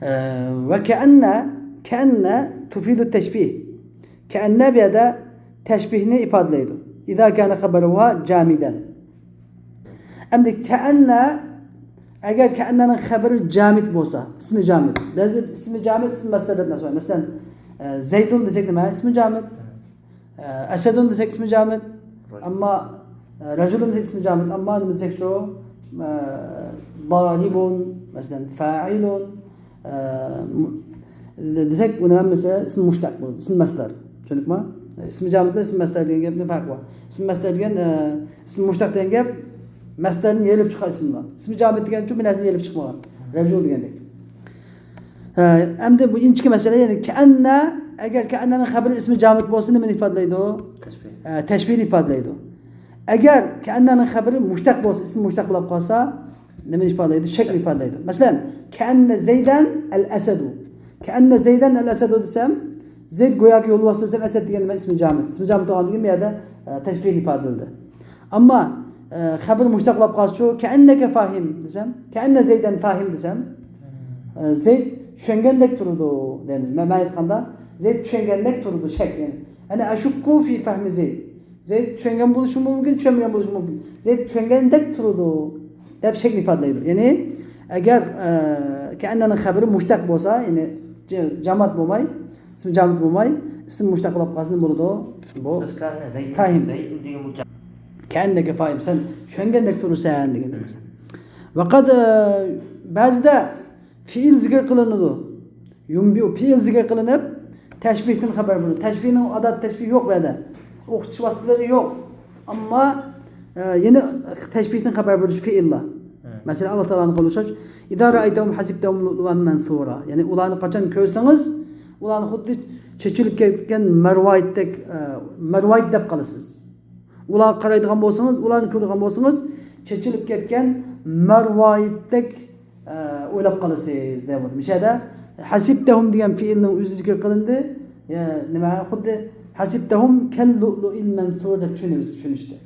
ئە، ۋە كەئەننە، كەئەننە تۇفىدۇ تەشبىھ. كەئەننە بۇ يەردە تەشبىھنى ئىپادىلەيدۇ. ئىزا كانە خەبەرۇھا جامىدەن. ئەمدى كەئەننە، ئەگەر كەئەننەنىڭ خەبىرى جامىد بولسا، ئىسمى جامىد. بەزىدە ئىسمى جامىد، ئىسمى مەسدەر دەپ نەسب قىلىمىز. مەسىلەن، ئە، زەيدۇن دېسەك نېمە؟ ئىسمى جامىد. ئە، ئەسەدۇن دېسەك ئىسمى جامىد. ئەمما، ئە، رەجۇلۇن دېسەك ئىسمى جامىد. ئەمما نېمە دېسەكچۇ؟ ئە، ضاربون، مەسىلەن، فاعلون، ئە، م-، دېسەك، ئۇنىڭ ھەممىسى ئىسمى مۇشتەق بولىدۇ، ئىسمى مەسدەر. چۈشەندۇقمۇ؟ ئىسمى جامىت بىلەن ئىسمى مەسدەر دېگەن گەپنى پەرقى بار. ئىسمى مەسدەر دېگەن، ئە، ئىسمى مۇشتەق دېگەن گەپ مەسدەرنى يېلىپ چىققان ئىسىملار. ئىسمى جامىت دېگەنچۇ بىر نەرسىنى يېلىپ چىقمىغان. رەجۇ دېگەندەك. ئە، ئەمدى بۇ ئىنچىكە مەسىلە، يەنى كەئەننە، ئەگەر كەئەننەنىڭ خەبىرى ئىسمى جامىت بولسا نېمىنى ئىپادىلەيدۇ؟ تەشبىھ. ئە، تەشبىھنى ئىپادىلەيدۇ. ئەگەر كەئەننەنىڭ خەبىرى مۇشتەق بولسا، ئىسمى مۇشتەق بولۇپ قالسا، نېمىنى ئىپادىلەيدۇ؟ شەكنى ئىپادىلەيدۇ. مەسىلەن، كەئەننە زەيدەن ئەل ئەسەدۇ. كەئەننە زەيدەن ئەل ئەسەدۇ دېسەم، زەيد گوياكى يولۋاستۇر دېسەم، ئەسەد دېگەن نېمە؟ ئىسمى جامىت. ئىسمى جامىت بولغاندىن كېيىن بۇ يەردە، ئە، تەشبىھنى ئىپادىلىدى. ئەمما، ئە، خەبىر مۇشتەق بولۇپ قالسىچۇ، كەئەننەكە فاھىم دېسەم، كەئەننە زەيدەن فاھىم دېسەم، ئە، زەيد چۈشەنگەندەك تۇرىدۇ دەيمىز. مەن، مەن ئېيتقاندا، زەيد چۈشەنگەندەك تۇرىدۇ، شەك، يەنى. ئەنە ئەشۇككۇ فى فەھمى زەيد. زەيد چۈشەنگەن بولۇشى مۇمكىن، چۈشەنمىگەن بولۇشى مۇمكىن. زەيد چۈشەنگەندەك تۇرىدۇ دەپ شەكنى ئىپادىلەيدۇ. يەنى ئەگەر، ئە، كەئەننەنىڭ خەبىرى مۇشتەق بولسا، يەنى ج-، جامات بولماي، ئىسمى جامات بولماي، ئىسمى مۇشتەق بولۇپ قالسا نېمە بولىدۇ؟ بۇ سىز كەئەننە زەيدنى، فاھىم. زەيدنى دېگەن بۇ جا- كەئەننەكە فاھىم، سەن چۈشەنگەندەك تۇرىسەن دېگەن. ۋەقەد، ئە، بەزىدە فېئىل زىكىر قىلىنىدۇ. يۇنبىئۇ، پېئىل زىكىر قىلىنىپ، تەشبىھتىن خەۋەر بېرىدۇ. تەشبىھنىڭ ئادات تەشبىھ يوق بۇ يەردە. ئوخشىتىش ۋاسىتىلىرى يوق. ئەمما، ئە، يەنە تەشبىھتىن خەۋەر بېرىش پېئىللار. مەسىلەن، ئاللا تائالانىڭ قولىغا ئوخشاش، «ئىزا رائەيتەھۇم ھەسىبتەھۇم لۇئلۇئەن مەنسۇرا.» يەنى ئۇلارنى قاچان كۆرسىڭىز، ئۇلارنى خۇددى چېچىلىپ كەتكەن مەرۋايىتتەك، ئە، مەرۋايىت دەپ قالىسىز. ئۇلارغا قارايدىغان بولسىڭىز، ئۇلارنى كۆرىدىغان بولسىڭىز، چېچىلىپ كەتكەن مەرۋايىتتەك ئە، ئويلاپ قالىسىز دەۋاتىدۇ. مۇشۇ يەردە ھەسىبتەھۇم دېگەن پېئىلنىڭ ئۆزى زىكىر قىلىندى. يا، نېمە، خۇددى ھەسىبتەھۇم كەل لۇئلۇئىل مەنسۇر دەپ چۈشىنىمىز، چۈشىنىشتە.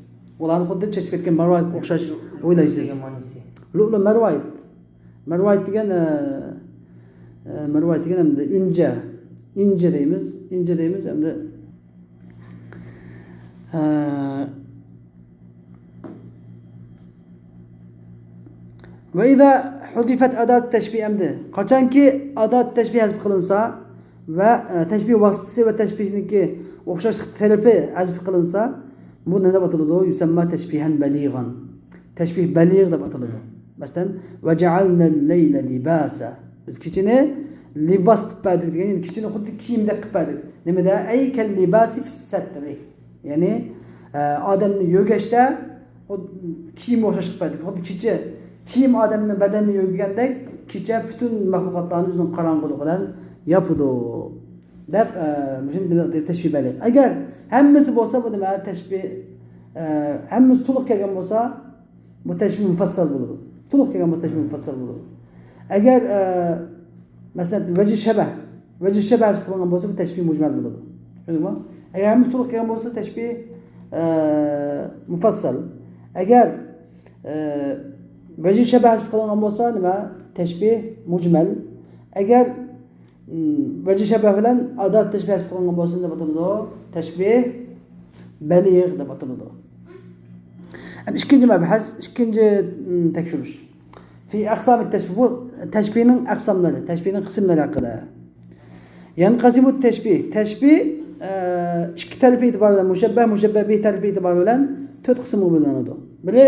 ئۇلارنى خۇددى چېچىپ كەتكەن مەرۋايىتقا ئوخشاش ئويلايسىز. دېگەن مەنىسى. لۇئلۇ مەرۋايىت. مەرۋايىت دېگەن، ئە، ئە، مەرۋايىت دېگەن ئەمدى ئۈنجە. ئىنجە دەيمىز. ئىنجە دەيمىز ئەمدى. ھە. ۋە ئىزا ھۇزىفەت ئادات تەشبىھ ئەمدى. قاچانكى ئادات تەشبىھ ھەزىپ قىلىنسا ۋە، ئە، تەشبىھ ۋاسىتىسى ۋە تەشبىھنىڭكى ئوخشاشلىق تەرىپى ھەزىپ قىلىنسا، بۇ نېمە دەپ ئاتىلىدۇ؟ يۇسەمما تەشبىھەن بەلىغەن. تەشبىھ بەلىغ دەپ ئاتىلىدۇ. مەسىلەن، ۋە جەئەلنەل لەيلە لىباسا. بىز كېچىنى لىباس قىلىپ بەردۇق دېگەن، يەنى كېچىنى خۇددى كىيىمدەك قىلىپ بەردۇق. نېمىدە؟ ئەي كەل لىباسى فىس سەترى. يەنى، ئە، ئادەمنى يۆگەشتە خۇددى كىيىمگە ئوخشاش قىلىپ بەردۇق. خۇددى كېچە، كىيىم ئادەمنىڭ بەدەننى يۆگىگەندەك، كېچە پۈتۈن مەخلۇقاتلارنى ئۆزىنىڭ قاراڭغۇلۇقى بىلەن ياپىدۇ. دەپ، ئە، مۇشۇنى تەشبىھ بەلىغ. ئەگەر ھەممىسى بولسا، بۇ نېمە؟ تەشبىھ، ئە، ھەممىسى تولۇق كەلگەن بولسا، بۇ تەشبىھ مۇفەسسەل بولىدۇ. تولۇق كەلگەن بولسا تەشبىھ مۇفەسسەل بولىدۇ. ئەگەر، ئە، مەسىلەن، ۋەجھى شەبەھ، ۋەجھى شەبەھ ھەزىپ قىلىنغان بولسا، بۇ تەشبىھ مۇجمەل بولىدۇ. چۈشەندىڭىزمۇ؟ ئەگەر ھەممىسى تولۇق كەلگەن بولسا، تەشبىھ، ئە، مۇفەسسەل. ئەگەر، ئە، ۋەجھى شەبەھ ھەزىپ قىلىنغان بولسا، نېمە؟ تەشبىھ مۇجمەل. ئەگەر ۋەجھى شەبەھ بىلەن ئادات تەشبىھ ھەزىپ قىلىنغان بولسا نېمە دەپ ئاتىلىدۇ؟ تەشبىھ بەلىغ دەپ ئاتىلىدۇ. ئەمدى ئىككىنچى مەبھەس، ئىككىنچى، م، تەكشۈرۈش. في أقسام التشبيه، بۇ تەشبىھنىڭ ئەقساملىرى، تەشبىھنىڭ قىسىملىرى ھەققىدە. ينقسم التشبيه، تەشبىھ، ئە، ئىككى تەرىپى ئېتىبارى بىلەن، مۇشەببەھ، مۇشەببەھ بىھ تەرىپى ئېتىبارى بىلەن تۆت قىسىمغا بۆلۈنىدۇ. بىرى،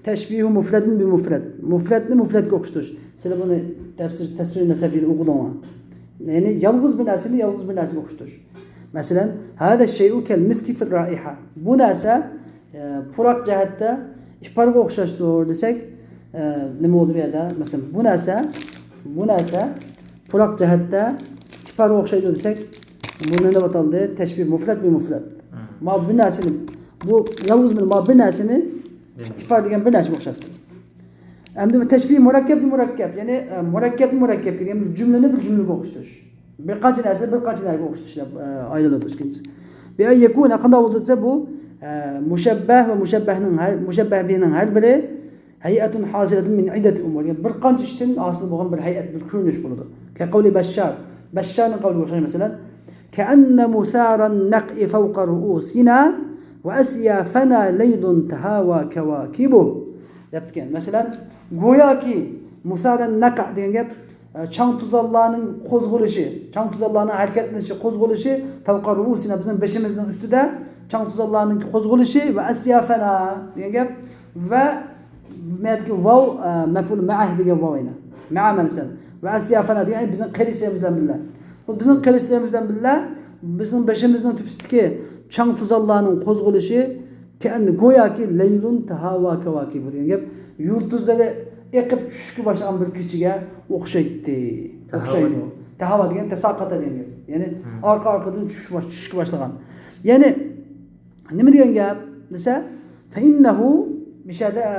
تەشبىھۇ مۇفرەدىن بىمۇفرەد. مۇفرەدنى مۇفرەدكە ئوخشىتىش. سىلەر بۇنى تەپسىر، تەپسىر نەسەفىدە ئوقۇدۇڭلار. يەنى يالغۇز بىر نەرسىنى يالغۇز بىر نەرسىگە ئوخشىتىش. مەسىلەن، هذا الشيء كالمسك في الرائحة. بۇ نەرسە، ئە، پۇراق جەھەتتە ئىپارغا ئوخشاشتۇر دېسەك، ئە، نېمە بولدى بۇ يەردە؟ مەسىلەن، بۇ نەرسە، بۇ نەرسە پۇراق جەھەتتە ئىپارغا ئوخشايدۇ دېسەك، بۇ نېمە دەپ ئاتالدى؟ تەشبىھ مۇفرەد بىمۇفرەد. مم. ما بىر نەرسىنى، بۇ يالغۇز بىر، ما بىر نەرسىنى بىر ئىپار دېگەن بىر نەرسىگە ئوخشاتتى. ئەمدى بۇ تەشبىھ مۇرەككەب بىمۇرەككەب، يەنى، ئە، مۇرەككەب مۇرەككەب دېگەن بىر جۈملىنى بىر جۈملىگە ئوخشىتىش. بىر قانچە نەرسىنى بىر قانچە نەرسىگە ئوخشىتىش دەپ، ئە، ئايرىلىدۇ ئىككىنچىسى. بىئەن يەكۇنە، قانداق بولىدۇ دېسە، بۇ، ئە، مۇشەببەھ ۋە مۇشەببەھنىڭ ھەر، مۇشەببەھ بىھنىڭ ھەر بىرى ھەيئەتۇن ھاسىلەتۇن مىن ئىددەتى ئۇمۇر. يەنى بىر قانچە ئىشتىن ھاسىل بولغان بىر ھەيئەت، بىر كۆرۈنۈش بولىدۇ. كەقەۋلى بەششار. بەششارنىڭ قەۋلىگە ئوخشاش، مەسىلەن، كەئەننە مۇسارەن نەقئى فەۋقە رۇئۇسىنا ۋە ئەسيافەنا لەيلۇن تەھاۋا كەۋاكىبۇھ. دەپتىكەن. مەسىلەن، گوياكى مۇسارەن نەقە دېگەن گەپ، ئە، چاڭ توزانلارنىڭ قوزغىلىشى، چاڭ توزانلارنىڭ ھەرىكەتلىنىشى، قوزغىلىشى، فەۋقە رۇئۇسىنا، بىزنىڭ بېشىمىزنىڭ ئۈستىدە چاڭ توزانلارنىڭ قوزغىلىشى ۋە ئەسيافەنا دېگەن گەپ ۋە مەدىكى ۋاۋ، ئە، مەفئۇل مەئەھ دېگەن ۋاۋ يەنە. مەئە مەنىسەن. ۋە ئەسيافەنا دېگەن، ئەي، بىزنىڭ قىلىچلىرىمىز بىلەن بىللە. بۇ بىزنىڭ قىلىچلىرىمىز بىلەن بىللە، بىزنىڭ بېشىمىزنىڭ تۆپىسىدىكى چاڭ-توزانلارنىڭ قوزغىلىشى كەئەننە گوياكى لەيلۇن تەھاۋا كەۋاكىبۇ دېگەن گەپ، يۇلتۇزلىرى ئېقىپ چۈشۈشكە باشلىغان بىر كېچىگە ئوخشايتتى. تەھاۋا ئوخشايدۇ. تەھاۋا دېگەن تەساقاتا دېگەن گەپ. يەنى ئارقا-ئارقىدىن چۈشۈش باش-، چۈشۈشكە باشلىغان. يەنى نېمە دېگەن گەپ دېسە، فەئىننەھۇ مىشەدە، ئە،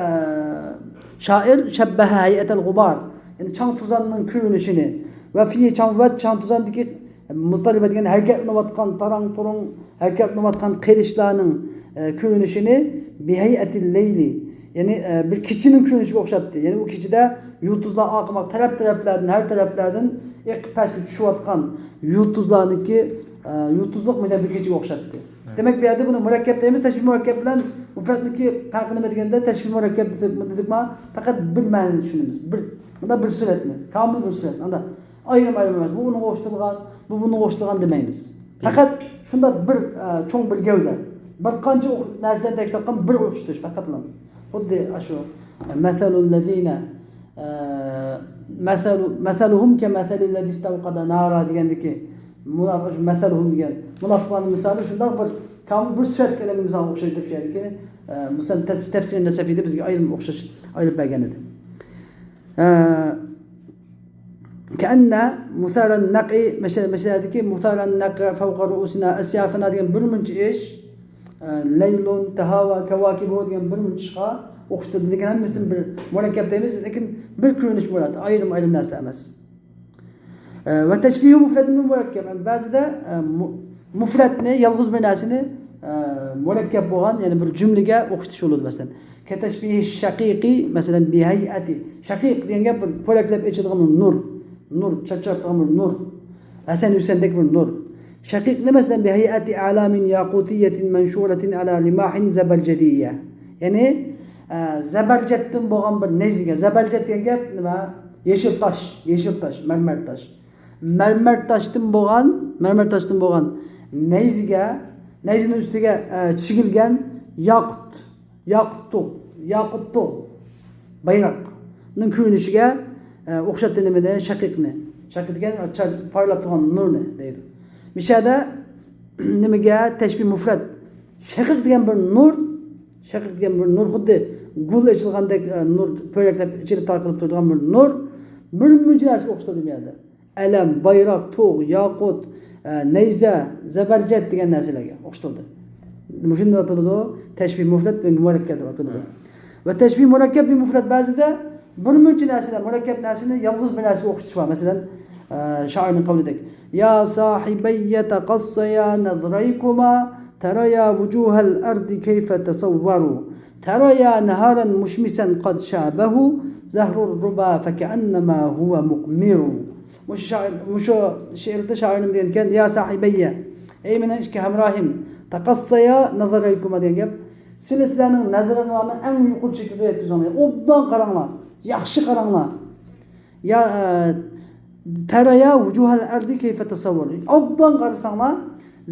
شائىر شەببەھە ھەيئەتەل غۇبار، يەنى چاڭ-توزاننىڭ كۆرۈنۈشىنى ۋە فى چاڭ، ۋە چاڭ-توزاندىكى مۇزتەرىبە دېگەن ھەرىكەتلىنىۋاتقان، تاراڭ-تۇرۇڭ ھەرىكەتلىنىۋاتقان قىلىچلارنىڭ، ئە، كۆرۈنۈشىنى بىھەيئەتىل لەيلى، يەنى، ئە، بىر كېچىنىڭ كۆرۈنۈشىگە ئوخشاتتى. يەنى ئۇ كېچىدە يۇلتۇزلار ئارقىماق تەرەپ-تەرەپلەردىن، ھەر تەرەپلەردىن ئېقىپ پەسكە چۈشۈۋاتقان يۇلتۇزلارنىڭكى، ئە، يۇلتۇزلۇق مۇنداق بىر كېچىگە ئوخشاتتى. دېمەك، بۇ يەردە بۇنى مۇرەككەپ دەيمىز. تەشبىھ مۇرەككەپ بىلەن مۇفرەتنىڭكى پەرقى نېمە دېگەندە، تەشبىھ مۇرەككەپ دېسەك، دېدۇقما، پەقەت بىر مەنىنى چۈشىنىمىز. بىر، مۇنداق بىر سۈرەتنى، كامىل بىر سۈرەتنى. ئاندا ئايرىم-ئايرىم ئەمەس. بۇ ئۇنىڭغا ئوخشىتىلغان، بۇ بۇنىڭغا ئوخشىتىلغان دېمەيمىز. پەقەت شۇنداق بىر، ئە، چوڭ بىر گەۋدە. بىر قانچە ئوخ-، نەرسىلەرنى تەكىتلەپ قىلغان بىر ئوخشىتىش پەقەتلا. خۇددى ئاشۇ، مەسەلۇللەزىنە، ئە، مەسەلۇ-، مەسەلۇھۇم كەمەسەلىللەزى ئىستەۋقەدە نارا دېگەندىكى مۇناپىق، مەسەلۇھۇم دېگەن مۇناپىقلارنىڭ مىسالى شۇنداق بىر كامىل بىر سۈرەتلىك ئەلەمگە مىسال ئوخشايدۇ دەپ شۇ يەردىكى، ئە، مۇسەن تەس-، تەپسىرىندە سەفىدە بىزگە ئايرىم ئوخشاش ئايرىپ بەرگەن ئىدى. ئە، كەئەننە مۇسارەن نەقى، مەشە-، مەشەدىكى مۇسارەن نەقى فەۋقە رۇئۇسىنا ئەسيافىنا دېگەن بىر مۇنچە ئىش، ئە، لەيلۇن، تەھاۋا، كەۋاكىبۇ دېگەن بىر مۇنچە ئىشقا ئوخشىتىلدى. لېكىن ھەممىسىدىن بىر مۇرەككەپ دەيمىز، لېكىن بىر كۆرۈنۈش مۇراد، ئايرىم-ئايرىم نەرسە ئەمەس. ئە، ۋە تەشبىھۇ مۇفرەتىن بىل مۇرەككەپ. يەنى بەزىدە، ئە، مۇ-، مۇفرەتنى، يالغۇز بىر نەرسىنى، ئە، مۇرەككەپ بولغان، يەنى بىر جۈملىگە ئوخشىتىش بولىدۇ. مەسىلەن، كەتەشبىھى شەقىقى، مەسىلەن، بىھەيئەتى. شەقىق دېگەن گەپ بىر پۆرەكلەپ ئېچىلىدىغان بىر نۇر. نۇر، چاچراپ تۇرغان بىر نۇر. ھەسەن ھۈسەندەك بىر نۇر. شەقىقنى، مەسىلەن، بىھەيئەتى ئەلامىن ياقۇتىييەتىن مەنشۇرەتىن ئەلا رىماھىن زەبەرجەدىييە. يەنى، ئە، زەبەرجەتتىن بولغان بىر نەيزىگە. زەبەرجەت دېگەن گەپ نېمە؟ يېشىل تاش، يېشىل تاش، مەرمەر تاش. مەرمەر تاشتىن بولغان، مەرمەر تاشتىن بولغان نەيزىگە، نەيزىنىڭ ئۈستىگە، ئە، چىگىلگەن ياقۇت، ياقۇتتۇغ، ياقۇتتۇغ بايراقنىڭ كۆرۈنۈشىگە، ئە، ئوخشاتتى نېمىنى؟ شەقىقنى. شەقىق دېگەن چا-، پارلاپ تۇرغان نۇرنى دەيدۇ. مىشەدە نېمىگە؟ تەشبىھ مۇفرەت. شەقىق دېگەن بىر نۇر، شەقىق دېگەن بىر نۇر، خۇددى گۈل ئېچىلغاندەك، ئە، نۇر، پۆرەكلەپ ئېچىلىپ تارقىلىپ تۇرىدىغان بىر نۇر. بىر مۇنچە نەرسىگە ئوخشىتىلدى بۇ يەردە. ئەلەم، بايراق، تۇغ، ياقۇت، ئە، نەيزە، زەبەرجەت دېگەن نەرسىلەرگە ئوخشىتىلدى. مۇشۇنى دەپ ئاتىلىدۇ، تەشبىھ مۇفرەت ۋە مۇرەككەپ دەپ ئاتىلىدۇ. ۋە تەشبىھ مۇرەككەپ بىل مۇفرەت بەزىدە بىر مۇنچە نەرسىلەر، مۇرەككەپ نەرسىنى يالغۇز بىر نەرسىگە ئوخشىتىش بار. مەسىلەن، ئە، شائىرنىڭ قەۋلىدەك، يا ساھىبەييە تەقەسسەيا نەزرەيكۇما تەرەيا ۋۇجۇھەل ئەردى كەيفە تەسەۋۋەرۇ. تەرەيا نەھارەن مۇشمىسەن قەد شابەھۇ زەھرۇر رۇبا فەكەئەننەما ھۇۋە مۇقمىرۇ. مۇشۇ شائىر، مۇشۇ شېئىردا شائىر نېمە دېگەنكەن؟ يا ساھىبەييە، ئەي مېنىڭ ئىككى ھەمراھىم، تەقەسسەيا نەزەرەيكۇما دېگەن گەپ. سىلى سىلەرنىڭ نەزىرىڭلارنى ئەڭ يۇقىرى چېكىگە يەتكۈزۈڭلار. ئوبدان قاراڭلار، ياخشى قاراڭلار. يا، ئە، تەرەيا ۋۇجۇھەل ئەردى كەيفە تەسەۋۋەر. ئوبدان قارىساڭلار،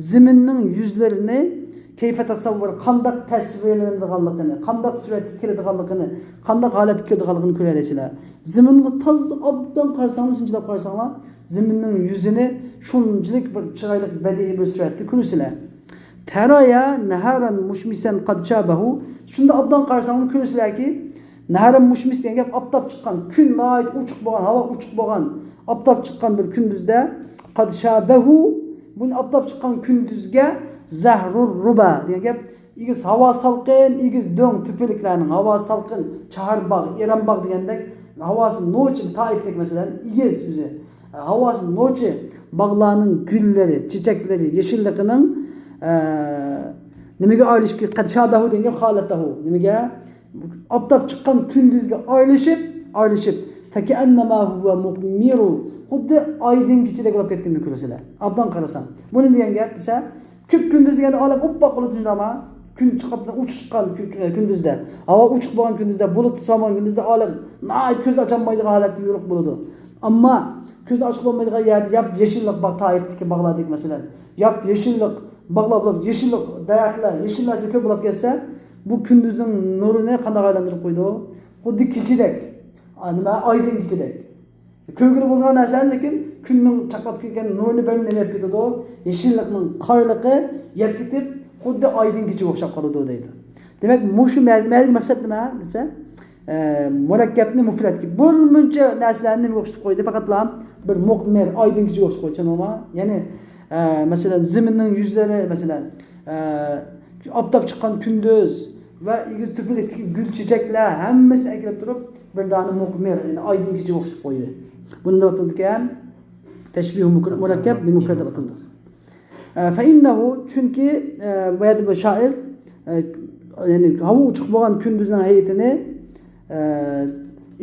زېمىننىڭ يۈزلىرىنى كەيفە تەسەۋۋەر، قانداق تەسۋىرلىنىدىغانلىقىنى، قانداق سۈرەتكە كىرىدىغانلىقىنى، قانداق ھالەتكە كىرىدىغانلىقىنى كۆرەلەيسىلەر. زېمىنغا تازا ئوبدان قارىساڭلار، سىنچىلاپ قارىساڭلار، زېمىننىڭ يۈزىنى شۇنچىلىك بىر چىرايلىق بەدىئىي بىر سۈرەتتە كۆرىسىلەر. تەرايا نەھارەن مۇشمىسەن قەد شابەھۇ. شۇنداق ئوبدان قارىساڭلار كۆرىسىلەركى، نەھارەن مۇشمىس دېگەن گەپ ئاپتاپ چىققان، كۈن ناھايىتى ئوچۇق بولغان، ھاۋا ئوچۇق بولغان، ئاپتاپ چىققان بىر كۈندۈزدە، قەد شابەھۇ، بۇنى ئاپتاپ چىققان كۈندۈزگە زەھرۇر رۇبا دېگەن گەپ، ئېگىز ھاۋا سالقىن، ئېگىز دۆڭ تۆپىلىكلەرنىڭ ھاۋا سالقىن، چاھارباغ، ئېرەنباغ دېگەندەك ھاۋاسى نوچى، تائىپتەك مەسىلەن، ئېگىز ئۆزى. ھاۋاسى نوچى باغلارنىڭ گۈللىرى، چېچەكلىرى، يېشىللىقىنىڭ، ئە، نېمىگە ئارىلىشىپ كېتىپ، قەد شابەھۇ دېگەن گەپ خالەتەھۇ. نېمىگە؟ ئاپتاپ چىققان كۈندۈزگە ئارىلىشىپ، ئارىلىشىپ، فەكەئەننەما ھۇۋە مۇقمىرۇ. خۇددى ئايدىڭ كېچىدەك بولۇپ كەتكىنىنى كۆرىسىلەر. ئوبدان قارىساڭ. بۇ نېمە دېگەن گەپ دېسە، كۆپ كۈندۈز دېگەندە ئالەم ئوپپاق بولىدۇ شۇنداقما؟ كۈن چىقىپ، ئۇچۇش چىققان كۈ-، كۈندۈزدە. ھاۋا ئوچۇق بولغان كۈندۈزدە، بۇلۇت سالمىغان كۈندۈزدە ئالەم ناھايىتى كۆزنى ئاچالمايدىغان ھالەتتە يورۇق بولىدۇ. ئەمما كۆزنى ئاچقىلى بولمايدىغان يەردە ياپ يېشىللىق باغ، تائىپتىكى باغلاردەك مەسىلەن. ياپ يېشىللىق باغلار بولۇپ، يېشىللىق دەرەخلەر، يېشىل نەرسە كۆپ بولۇپ كەتسە، بۇ كۈندۈزنىڭ نۇرىنى قانداق ئايلاندۇرۇپ قويىدۇ؟ خۇددى كېچىدەك. ئا، نېمە، ئايدىڭ كېچىدەك. كۆرگىلى بولىدىغان نەرسە، لېكىن كۈننىڭ چاقناپ كەتكەن نۇرىنى بەرمەي نېمە يەپ كېتىدۇ؟ يېشىللىقنىڭ قارلىقى يەپ كېتىپ، خۇددى ئايدىڭ كېچىگە ئوخشاپ قالىدۇ دەيدۇ. دېمەك، مۇشۇ مە-، مەنىدىكى مەقسەت نېمە دېسە، ئە، مۇرەككەپنى مۇفرەتكە، بىر مۇنچە نەرسىلەرنى نېمىگە ئوخشىتىپ قويدى؟ پەقەتلا بىر مۇقمىر، ئايدىڭ كېچىگە ئوخشىتىپ قويدى، چۈشەندىڭىزمۇ؟ يەنى، ئە، مەسىلەن، زېمىننىڭ يۈزلىرى، مەسىلەن، ئە، ئاپتاپ چىققان كۈندۈز ۋە ئېگىز تۆپىلىكتىكى گۈل چېچەكلەر ھەممىسىنى ئەكىرىپ تۇرۇپ، بىر دانە مۇقمىر، يەنى ئايدىڭ كېچىگە ئوخشىتىپ قويدى. بۇنى نېمە دەپ ئاتىلىدىكەن؟ تەشبىھۇ مۇك-، مۇرەككەپ بى مۇفرەت دەپ ئاتىلىدۇ. ئە، فەئىننەھۇ، چۈنكى، ئە، بۇ يەردە بۇ شائىر، ئە، يەنى ھاۋا ئوچۇق بولغان كۈندۈزنىڭ ھەيئىتىنى، ئە،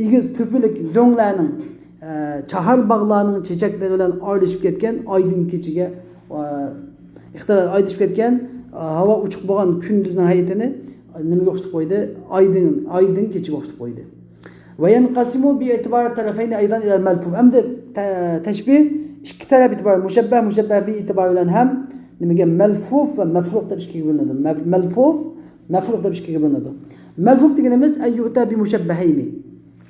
ئېگىز تۆپىلىك دۆڭلەرنىڭ، ئە، چاھار باغلارنىڭ چېچەكلىرى بىلەن ئارىلىشىپ كەتكەن ئايدىڭ كېچىگە، ئە، ئىختىلاپ ئارىلىشىپ كەتكەن، ئە، ھاۋا ئوچۇق بولغان كۈندۈزنىڭ ھەيئىتىنى نېمىگە ئوخشىتىپ قويدى؟ ئايدىڭ، ئايدىڭ كېچىگە ئوخشىتىپ قويدى. ۋە يەنقەسىمۇ بىئېتىبارى تەرەفەينى ئەيزەن ئىلەل مەلفۇف. ئەمدى تە-، تەشبىھ ئىككى تەرەپ ئېتىبارى، مۇشەببەھ، مۇشەببەھ بىھ ئېتىبارى بىلەن ھەم نېمىگە؟ مەلفۇف ۋە مەفرۇق دەپ ئىككىگە بۆلۈنىدۇ. مەف-، مەلفۇف، مەفرۇق دەپ ئىككىگە بۆلۈنىدۇ. مەلفۇف دېگىنىمىز ئەن يۇئتە بى مۇشەببەھەينى.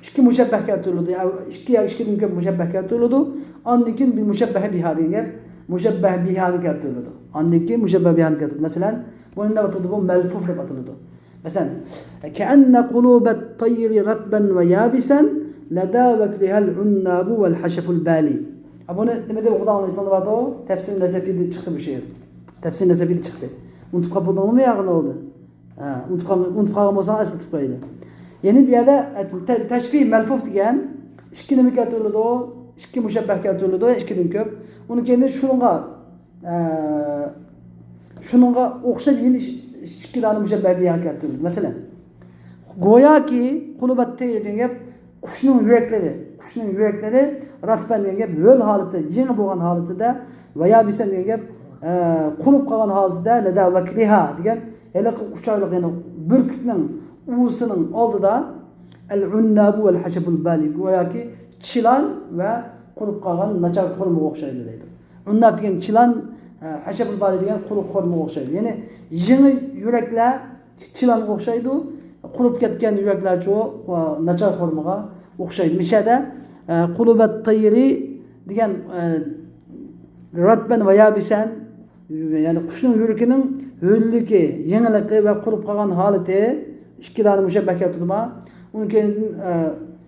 ئىككى مۇشەببەھ كەلتۈرۈلىدۇ. يا ئىككى يا ئىككىدىن كۆپ مۇشەببەھ كەلتۈرۈلىدۇ. ئاندىن كېيىن بىل مۇشەببەھە بىھا دېگەن گەپ مۇشەببەھ بىھانى كەلتۈرۈلىدۇ. ئاندىن كېيىن مۇشەببەھ بىھانى كەلتۈرۈلىدۇ. مەسىلەن، بۇنى نېمە ئاتىلىدۇ؟ بۇ مەلفۇف دەپ ئاتىلىدۇ. مەسىلەن، كەئەننە قۇلۇبەت تەيرى رەتبەن ۋە يابىسەن لەدە ۋەكلىھەل ئۇننابۇ ۋەل ھەشەفۇل بالى. ھە، بۇنى نېمە دەپ ئوقۇدۇڭلار؟ ئېسىڭدە باردا، تەفسىر نەسەفىدە چىقتى بۇ شېئىر. تەفسىر نەسەفىدە چىقتى. ئۇنتۇپ قاپتىڭلارمۇ ياقىندا بولدى؟ ھە، ئۇنتۇپ قال-، ئۇنتۇپ قالغان بولساڭ ئەسلىتىپ قويايلى. يەنى بۇ يەردە، ئە، تە-، تەشبىھ مەلفۇف دېگەن ئىككى نېمە كەلتۈرۈلىدۇ؟ ئىككى مۇشەببەھ كەلتۈرۈلىدۇ، ئىككىدىن كۆپ. ئۇنىڭ كەينىدىن شۇنىڭغا ئە، شۇنىڭغا ئوخشاپ يەنە ئىش-، ئىككى دانە مۇشەببەھ بىھا كەلتۈرۈلدى. مەسىلەن، گوياكى قۇلۇبەت تەير دېگەن گەپ قۇشنىڭ يۈرەكلىرى، قۇشنىڭ يۈرەكلىرى راتبەن دېگەن گەپ ھۆل ھالىتى، يېڭى بولغان ھالىتىدە، ۋە يابىسەن دېگەن گەپ، ئە، قۇرۇپ قالغان ھالىتىدە، لەدە ۋەكلىھا دېگەن ھېلىقى ئۇچارلىق، يەنى بۈركۈتنىڭ ئۇۋىسىنىڭ ئالدىدا، ئەل ئۇننابۇ ۋەل ھەشەفۇل بالى، گوياكى چىلان ۋە قۇرۇپ قالغان ناچار خورمىغا ئوخشايدۇ دەيدۇ. ئۇنناب دېگەن چىلان، ئە، ھەشەفۇل بالى دېگەن قۇرۇق خورمىغا ئوخشايدۇ. يەنى يېڭى يۈرەكلەر چىلانغا ئوخشايدۇ، قۇرۇپ كەتكەن يۈرەكلەرچۇ، ئە، ناچار خورمىغا ئوخشايدۇ. مىشەدە، ئە، قۇلۇبەت تەيرى دېگەن، ئە، راتبەن ۋە يابىسەن، يەنى قۇشنىڭ يۈرىكىنىڭ ھۆللۈكى، يېڭىلىقى ۋە قۇرۇپ قالغان ھالىتى ئىككى دانە مۇشەببەھ كەلتۈردىما؟ ئۇنىڭ كەينىدىن، ئە،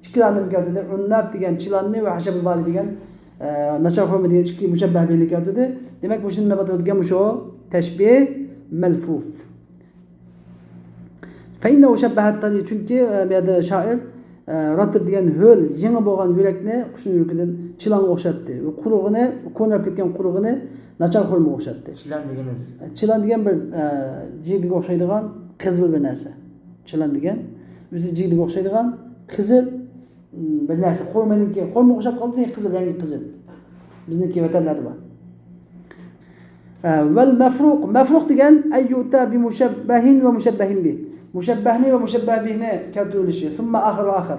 ئىككى دانە نېمە كەلتۈردى؟ ئۇنناب دېگەن چىلاننى ۋە ھەشەفۇل بالى دېگەن، ئە، ناچار خورما دېگەن ئىككى مۇشەببەھ بىھنى كەلتۈردى. دېمەك، مۇشۇنى نېمە دەيدىكەن؟ مۇشۇ تەشبىھ مەلفۇف. فەئىننەھۇ شەببەھەت تەيرى، چۈنكى، ئە، بۇ يەردە شائىر، ئە، راتىب دېگەن ھۆل، يېڭى بولغان يۈرەكنى قۇشنىڭ يۈرىكىدىن چىلانغا ئوخشاتتى. قۇرۇغىنى، كونىراپ كەتكەن قۇرۇغىنى ناچار خورمىغا ئوخشاتتى. چىلان دېگىنىز؟ چىلان دېگەن بىر، ئە، جىگدىگە ئوخشايدىغان قىزىل بىر نەرسە. چىلان دېگەن ئۆزى جىگدىگە ئوخشايدىغان قىزىل، م، بىر نەرسە. خورمىنىڭكى، خورمىغا ئوخشاپ قالدى، قىزىل، رەڭگى قىزىل. بىزنىڭكى ۋەتەنلەردە بار. ئە، ۋەل مەفرۇق. مەفرۇق دېگەن، ئەن يۇئتە بى مۇشەببەھىن ۋە مۇشەببەھىن بىھ. مۇشەببەھنى ۋە مۇشەببەھ بىھنى كەلتۈرۈلۈشى. ثم آخر وآخر.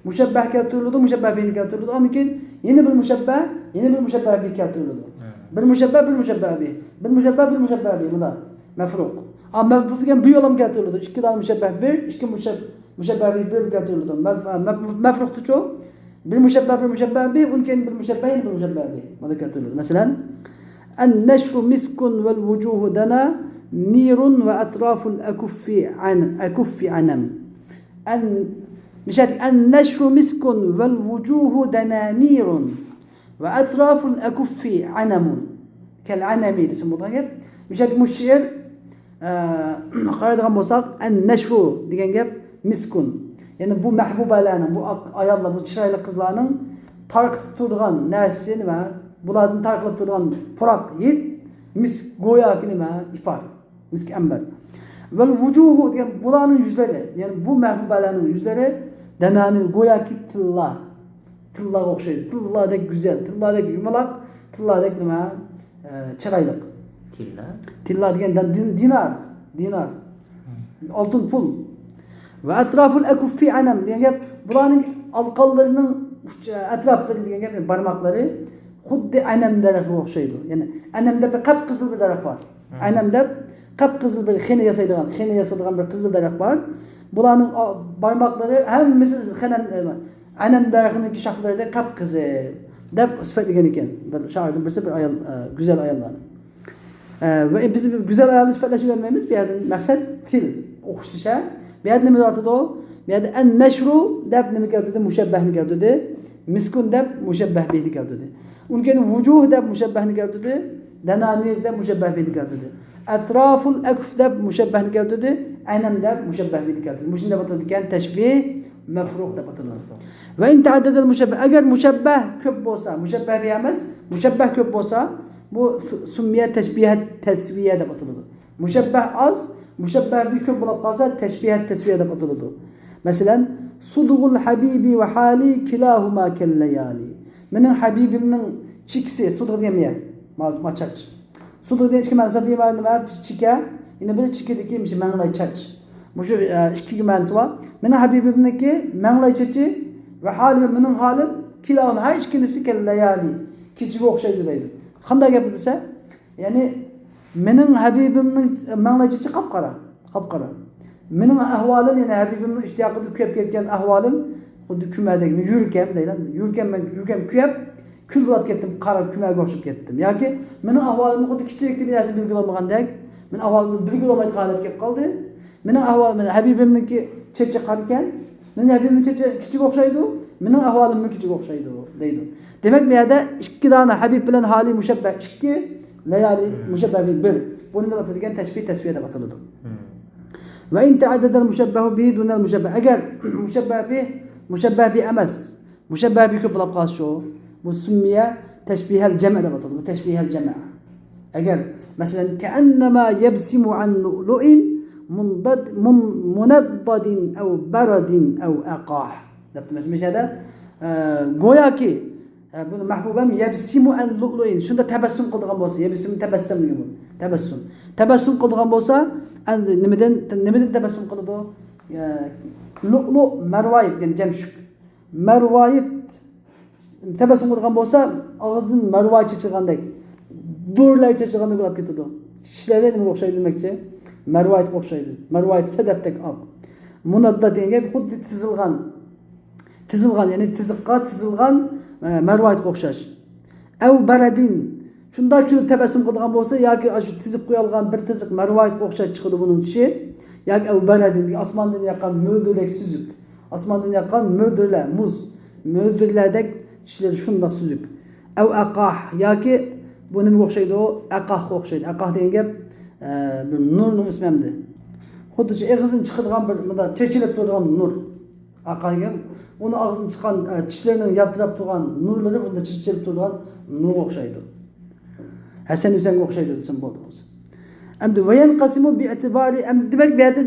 مۇشەببەھ كەلتۈرۈلىدۇ، مۇشەببەھ بىھنى كەلتۈرۈلىدۇ. ئاندىن كېيىن يەنە بىر مۇشەببەھ، يەنە بىر مۇشەببەھ بىھ كەلتۈرۈلىدۇ. ھە. بىر مۇشەببەھ، بىر مۇشەببەھ بىھ. بىر مۇشەببەھ، بىر مۇشەببەھ بىھ. بۇنداق. مەفرۇق. ئا، مەفرۇق دېگەن بىر يولام كەلتۈرۈلىدۇ. ئىككى دانە مۇشەببەھ بىر، ئىككى مۇشەب-، مۇشەببەھ بىھ بىر كەلتۈرۈلىدۇ. مەف-، مەف-، مەفرۇقتىچۇ؟ بىر مۇشەببەھ، بىر مۇشەببەھ بىھ، ئۇنىڭ كەينىدىن بىر مۇشەببەھ، يەنە بىر مۇشەببەھ بىھ. مانا كەلتۈرۈلىدۇ. مەسىلەن، النشر مسك والوجوه دنانير وأطراف الأكف عن-، أكف عنم. ئەن، مىشەدىكى، النشر مسك والوجوه دنانير وأطراف الأكف عنم. كالعنم دېسە بولىدىغان گەپ. مىشەدىكى مۇشۇ شېئىر، ئە، قارايدىغان بولساق، النشر دېگەن گەپ مسك. يەنى بۇ مەھبۇبەلەرنىڭ، بۇ ئاق-، ئاياللار، بۇ چىرايلىق قىزلارنىڭ تارقىتىپ تۇرىدىغان نەرسىسى نېمە؟ بۇلاردىن تارقىلىپ تۇرىدىغان پۇراق ھىد، مىسك، گوياكى نېمە؟ ئىپار. مىسك ئەمبەر. ۋەل ۋۇجۇھۇ دېگەن بۇلارنىڭ يۈزلىرى، يەنى بۇ مەھبۇبەلەرنىڭ يۈزلىرى دەنانىر، گوياكى تىللا. تىللاغا ئوخشايدۇ. تىللادەك گۈزەل، تىللادەك يۇمىلاق، تىللادەك نېمە؟ ئە، چىرايلىق. تىللا؟ تىللا دېگەن دە-، دىن-، دىنار. دىنار. ئالتۇن پۇل. ۋە ئەترافۇل ئەكۇففى ئەنەم دېگەن گەپ، بۇلارنىڭ ئالقانلىرىنىڭ ئۇچ-، ئەتراپلىرى دېگەن گەپ، بارماقلىرى خۇددى ئەنەم دەرىخىگە ئوخشايدۇ. يەنى ئەنەم دەپ بىر قەپقىزىل بىر دەرەخ بار. مم. ئەنەم دەپ قەپقىزىل بىر خېنە ياسايدىغان، خېنە ياسايدىغان بىر قىزىل دەرەخ بار. بۇلارنىڭ ئا-، بارماقلىرى ھەممىسى خېنەم، ئەنەم دەرىخىنىڭكى شاخلىرىدەك قەپقىزىل دەپ سۈپەتلىگەن ئىكەن. بىر شائىردىن بىرسى بىر ئايال، ئە، گۈزەل ئاياللارنى. ئە، ۋە بىز گۈزەل ئايالنى سۈپەتلەش ئۆگەنمەيمىز. بۇ يەردىن مەقسەت تىل ئوخشىتىش. ھە، بۇ يەردە نېمە دەۋاتىدۇ؟ بۇ يەردە ئەن نەشرۇ دەپ نېمە كەلتۈردى؟ مۇشەببەھنى كەلتۈردى. مىسكۇن دەپ مۇشەببەھ بىھنى كەلتۈردى. ئۇنىڭ كېيىن ۋۇجۇھ دەپ مۇشەببەھنى كەلتۈردى. دەنانىر دەپ مۇشەببەھ بىھنى كەلتۈردى. ئەتراپۇل ئەكف دەپ مۇشەببەھنى كەلتۈردى. ئەنەم دەپ مۇشەببەھ بىھنى كەلتۈردى. مۇشۇنى دەپ ئاتىلىدىكەن، تەشبىھ مەفرۇق دەپ ئاتىلىدۇ. ۋە ئىن تەئەددەدەل مۇشەببەھ، ئەگەر مۇشەببەھ كۆپ بولسا، مۇشەببەھ بىھ ئەمەس، مۇشەببەھ كۆپ بولسا، بۇ سۇ-، سۇممىيە تەشبىھەت تەسۋىيە دەپ ئاتىلىدۇ. مۇشەببەھ ئاز، مۇشەببەھ بىھ كۆپ بولۇپ قالسا، تەشبىھەت تەسۋىيە دەپ ئاتىلىدۇ. مەسىلەن، سۇدغۇل ھەبىبى ۋە ھالى كىلاھۇما كەللەيالى. مېنىڭ ھەبىبىمنىڭ چېكىسى، سۇدغ دېگەن يەر، ما-، ما چاچ. سۇدغ دېگەن ئىككى مەنىسى بار، بىر مەنىسى نېمە؟ چېكە، يەنە بىرى چېكىدىكى مەڭلەي چاچ. مۇشۇ، ئە، ئىككى مەنىسى بار. مېنىڭ ھەبىبىمنىڭكى مەڭلەي چېچى ۋە ھالى، مېنىڭ ھالىم، كىلاھۇما، ھەر ئىككىلىسى كەللەيالى، كېچىگە ئوخشايدۇ دەيدۇ. قانداق گەپ دېسە، يەنى مېنىڭ ھەبىبىمنىڭ مەڭلەي چېچى قاپقارا، قاپقارا. مېنىڭ ئەھۋالىم، يەنى ھەبىبىمنىڭ ئىشتىياقىدا كۆيۈپ كەتكەن ئەھۋالىم خۇددى كۈمەدەك، يۈرىكەم دەيلى. يۈرىكەم، مەن يۈرىكەم كۆيۈپ، كۈل بولاپ كەتتىم، قارا كۈمەگە ئوخشاپ كەتتىم. ياكى مېنىڭ ئەھۋالىمنى خۇددى كىچىكلىكتە بىر نەرسە بىلگىلى بولمىغاندەك، مېنىڭ ئەھۋالىمنى بىلگىلى بولمايدىغان ھالەتكە كېلىپ قالدى. مېنىڭ ئەھۋالىم، ھەبىبىمنىڭكى چېچى قارىكەن، مېنىڭ ھەبىبىمنىڭ چېچى كىچىككە ئوخشايدۇ، مېنىڭ ئەھۋالىممۇ كىچىككە ئوخشايدۇ دەيدۇ. دېمەك، بۇ يەردە ئىككى دانە ھەبىب بىلەن ھالى مۇشەببەھ ئىككى، لەيالى مۇشەببەھ بىھ بىر. بۇنى دەپ ئاتىلىدىكەن، تەشبىھ تەسۋىيە دەپ ئاتىلىدۇ. ۋە ئىن تەئەددەدەل مۇشەببەھۇ بىھى دۇنەل مۇشەببەھ. ئەگەر مۇشەببەھ بىھ، مۇشەببەھ بىھ ئەمەس، مۇشەببەھ بىھ كۆپ بولاپ قالسىچۇ؟ بۇ سۇممىيە تەشبىھەل جەمئ دەپ ئاتىلىدۇ. بۇ تەشبىھەل جەمئ. ئەگەر، مەسىلەن، كەئەننەما يەبسىمۇ ئەن لۇئلۇئىن مۇنداد-، مۇن-، مۇنەددادىن ئەۋ بەرەدىن ئەۋ ئەقاھ دەپتۇ. مەسىلەن، مۇشۇ يەردە، ئە، گوياكى، ئە، بۇ مەھبۇبەم يەبسىمۇ ئەن لۇئلۇئىن، شۇنداق تەبەسسۇم قىلىدىغان بولسا، يەبسىمۇ تەبەسسەم دېگەن بۇ. تەبەسسۇم. تەبەسسۇم قىلىدىغان بولسا، ئەن-، نېمىدىن، نېمىدىن تەبەسسۇم قىلىدۇ؟ ئە، لۇئلۇئ، مەرۋايىت، يەنى جەمشۈك. مەرۋايىت تەبەسسۇم قىلىدىغان بولسا، ئاغزىدىن مەرۋايىت چېچىلغاندەك، نۇرلار چېچىلغاندەك بولۇپ كېتىدۇ. چىشلىرى نېمىگە ئوخشايدۇ دېمەكچى؟ مەرۋايىتقا ئوخشايدۇ. مەرۋايىت سەدەپتەك ئاق. مۇنەدداد دېگەن گەپ خۇددى تىزىلغان، تىزىلغان، يەنى تىزىققا تىزىلغان، ئە، مەرۋايىتقا ئوخشاش. ئەۋ بەرەدىن، شۇنداق كۈلۈپ تەبەسسۇم قىلىدىغان بولسا، ياكى ئاشۇ تىزىپ قويالغان بىر تىزىق مەرۋايىتقا ئوخشاش چىقىدۇ بۇنىڭ چىشى، ياكى ئەۋ بەرەدىن، ئاسماندىن ياغقان مۆلدۈردەك سۈزۈك، ئاسماندىن ياغقان مۆلدۈرلەر، مۇز، مۆلدۈرلەردەك چىشلىرى شۇنداق سۈزۈك. ئەۋ ئەقاھ، ياكى بۇ نېمىگە ئوخشايدۇ؟ ئەقاھقا ئوخشايدۇ. ئەقاھ دېگەن گەپ، ئە، بىر نۇرنىڭ ئىسمى ئەمدى. خۇددى شۇ ئېغىزدىن چىقىدىغان بىر مۇنداق چېچىلىپ تۇرىدىغان نۇر. ئاقايگەن، ئۇنىڭ ئاغزىدىن چىققان، ئە، چىشلىرىنىڭ يالتىراپ تۇرغان نۇرلىرى بۇنداق چېچىلىپ تۇرىدىغان نۇرغا ئوخشايدۇ. ھەسەن ھۈسەنگە ئوخشايدۇ دېسەم بولىدۇ. ئەمدى ۋەيەنقەسىمۇ بىئىتىبارى، ئەمدى دېمەك، بۇ يەردە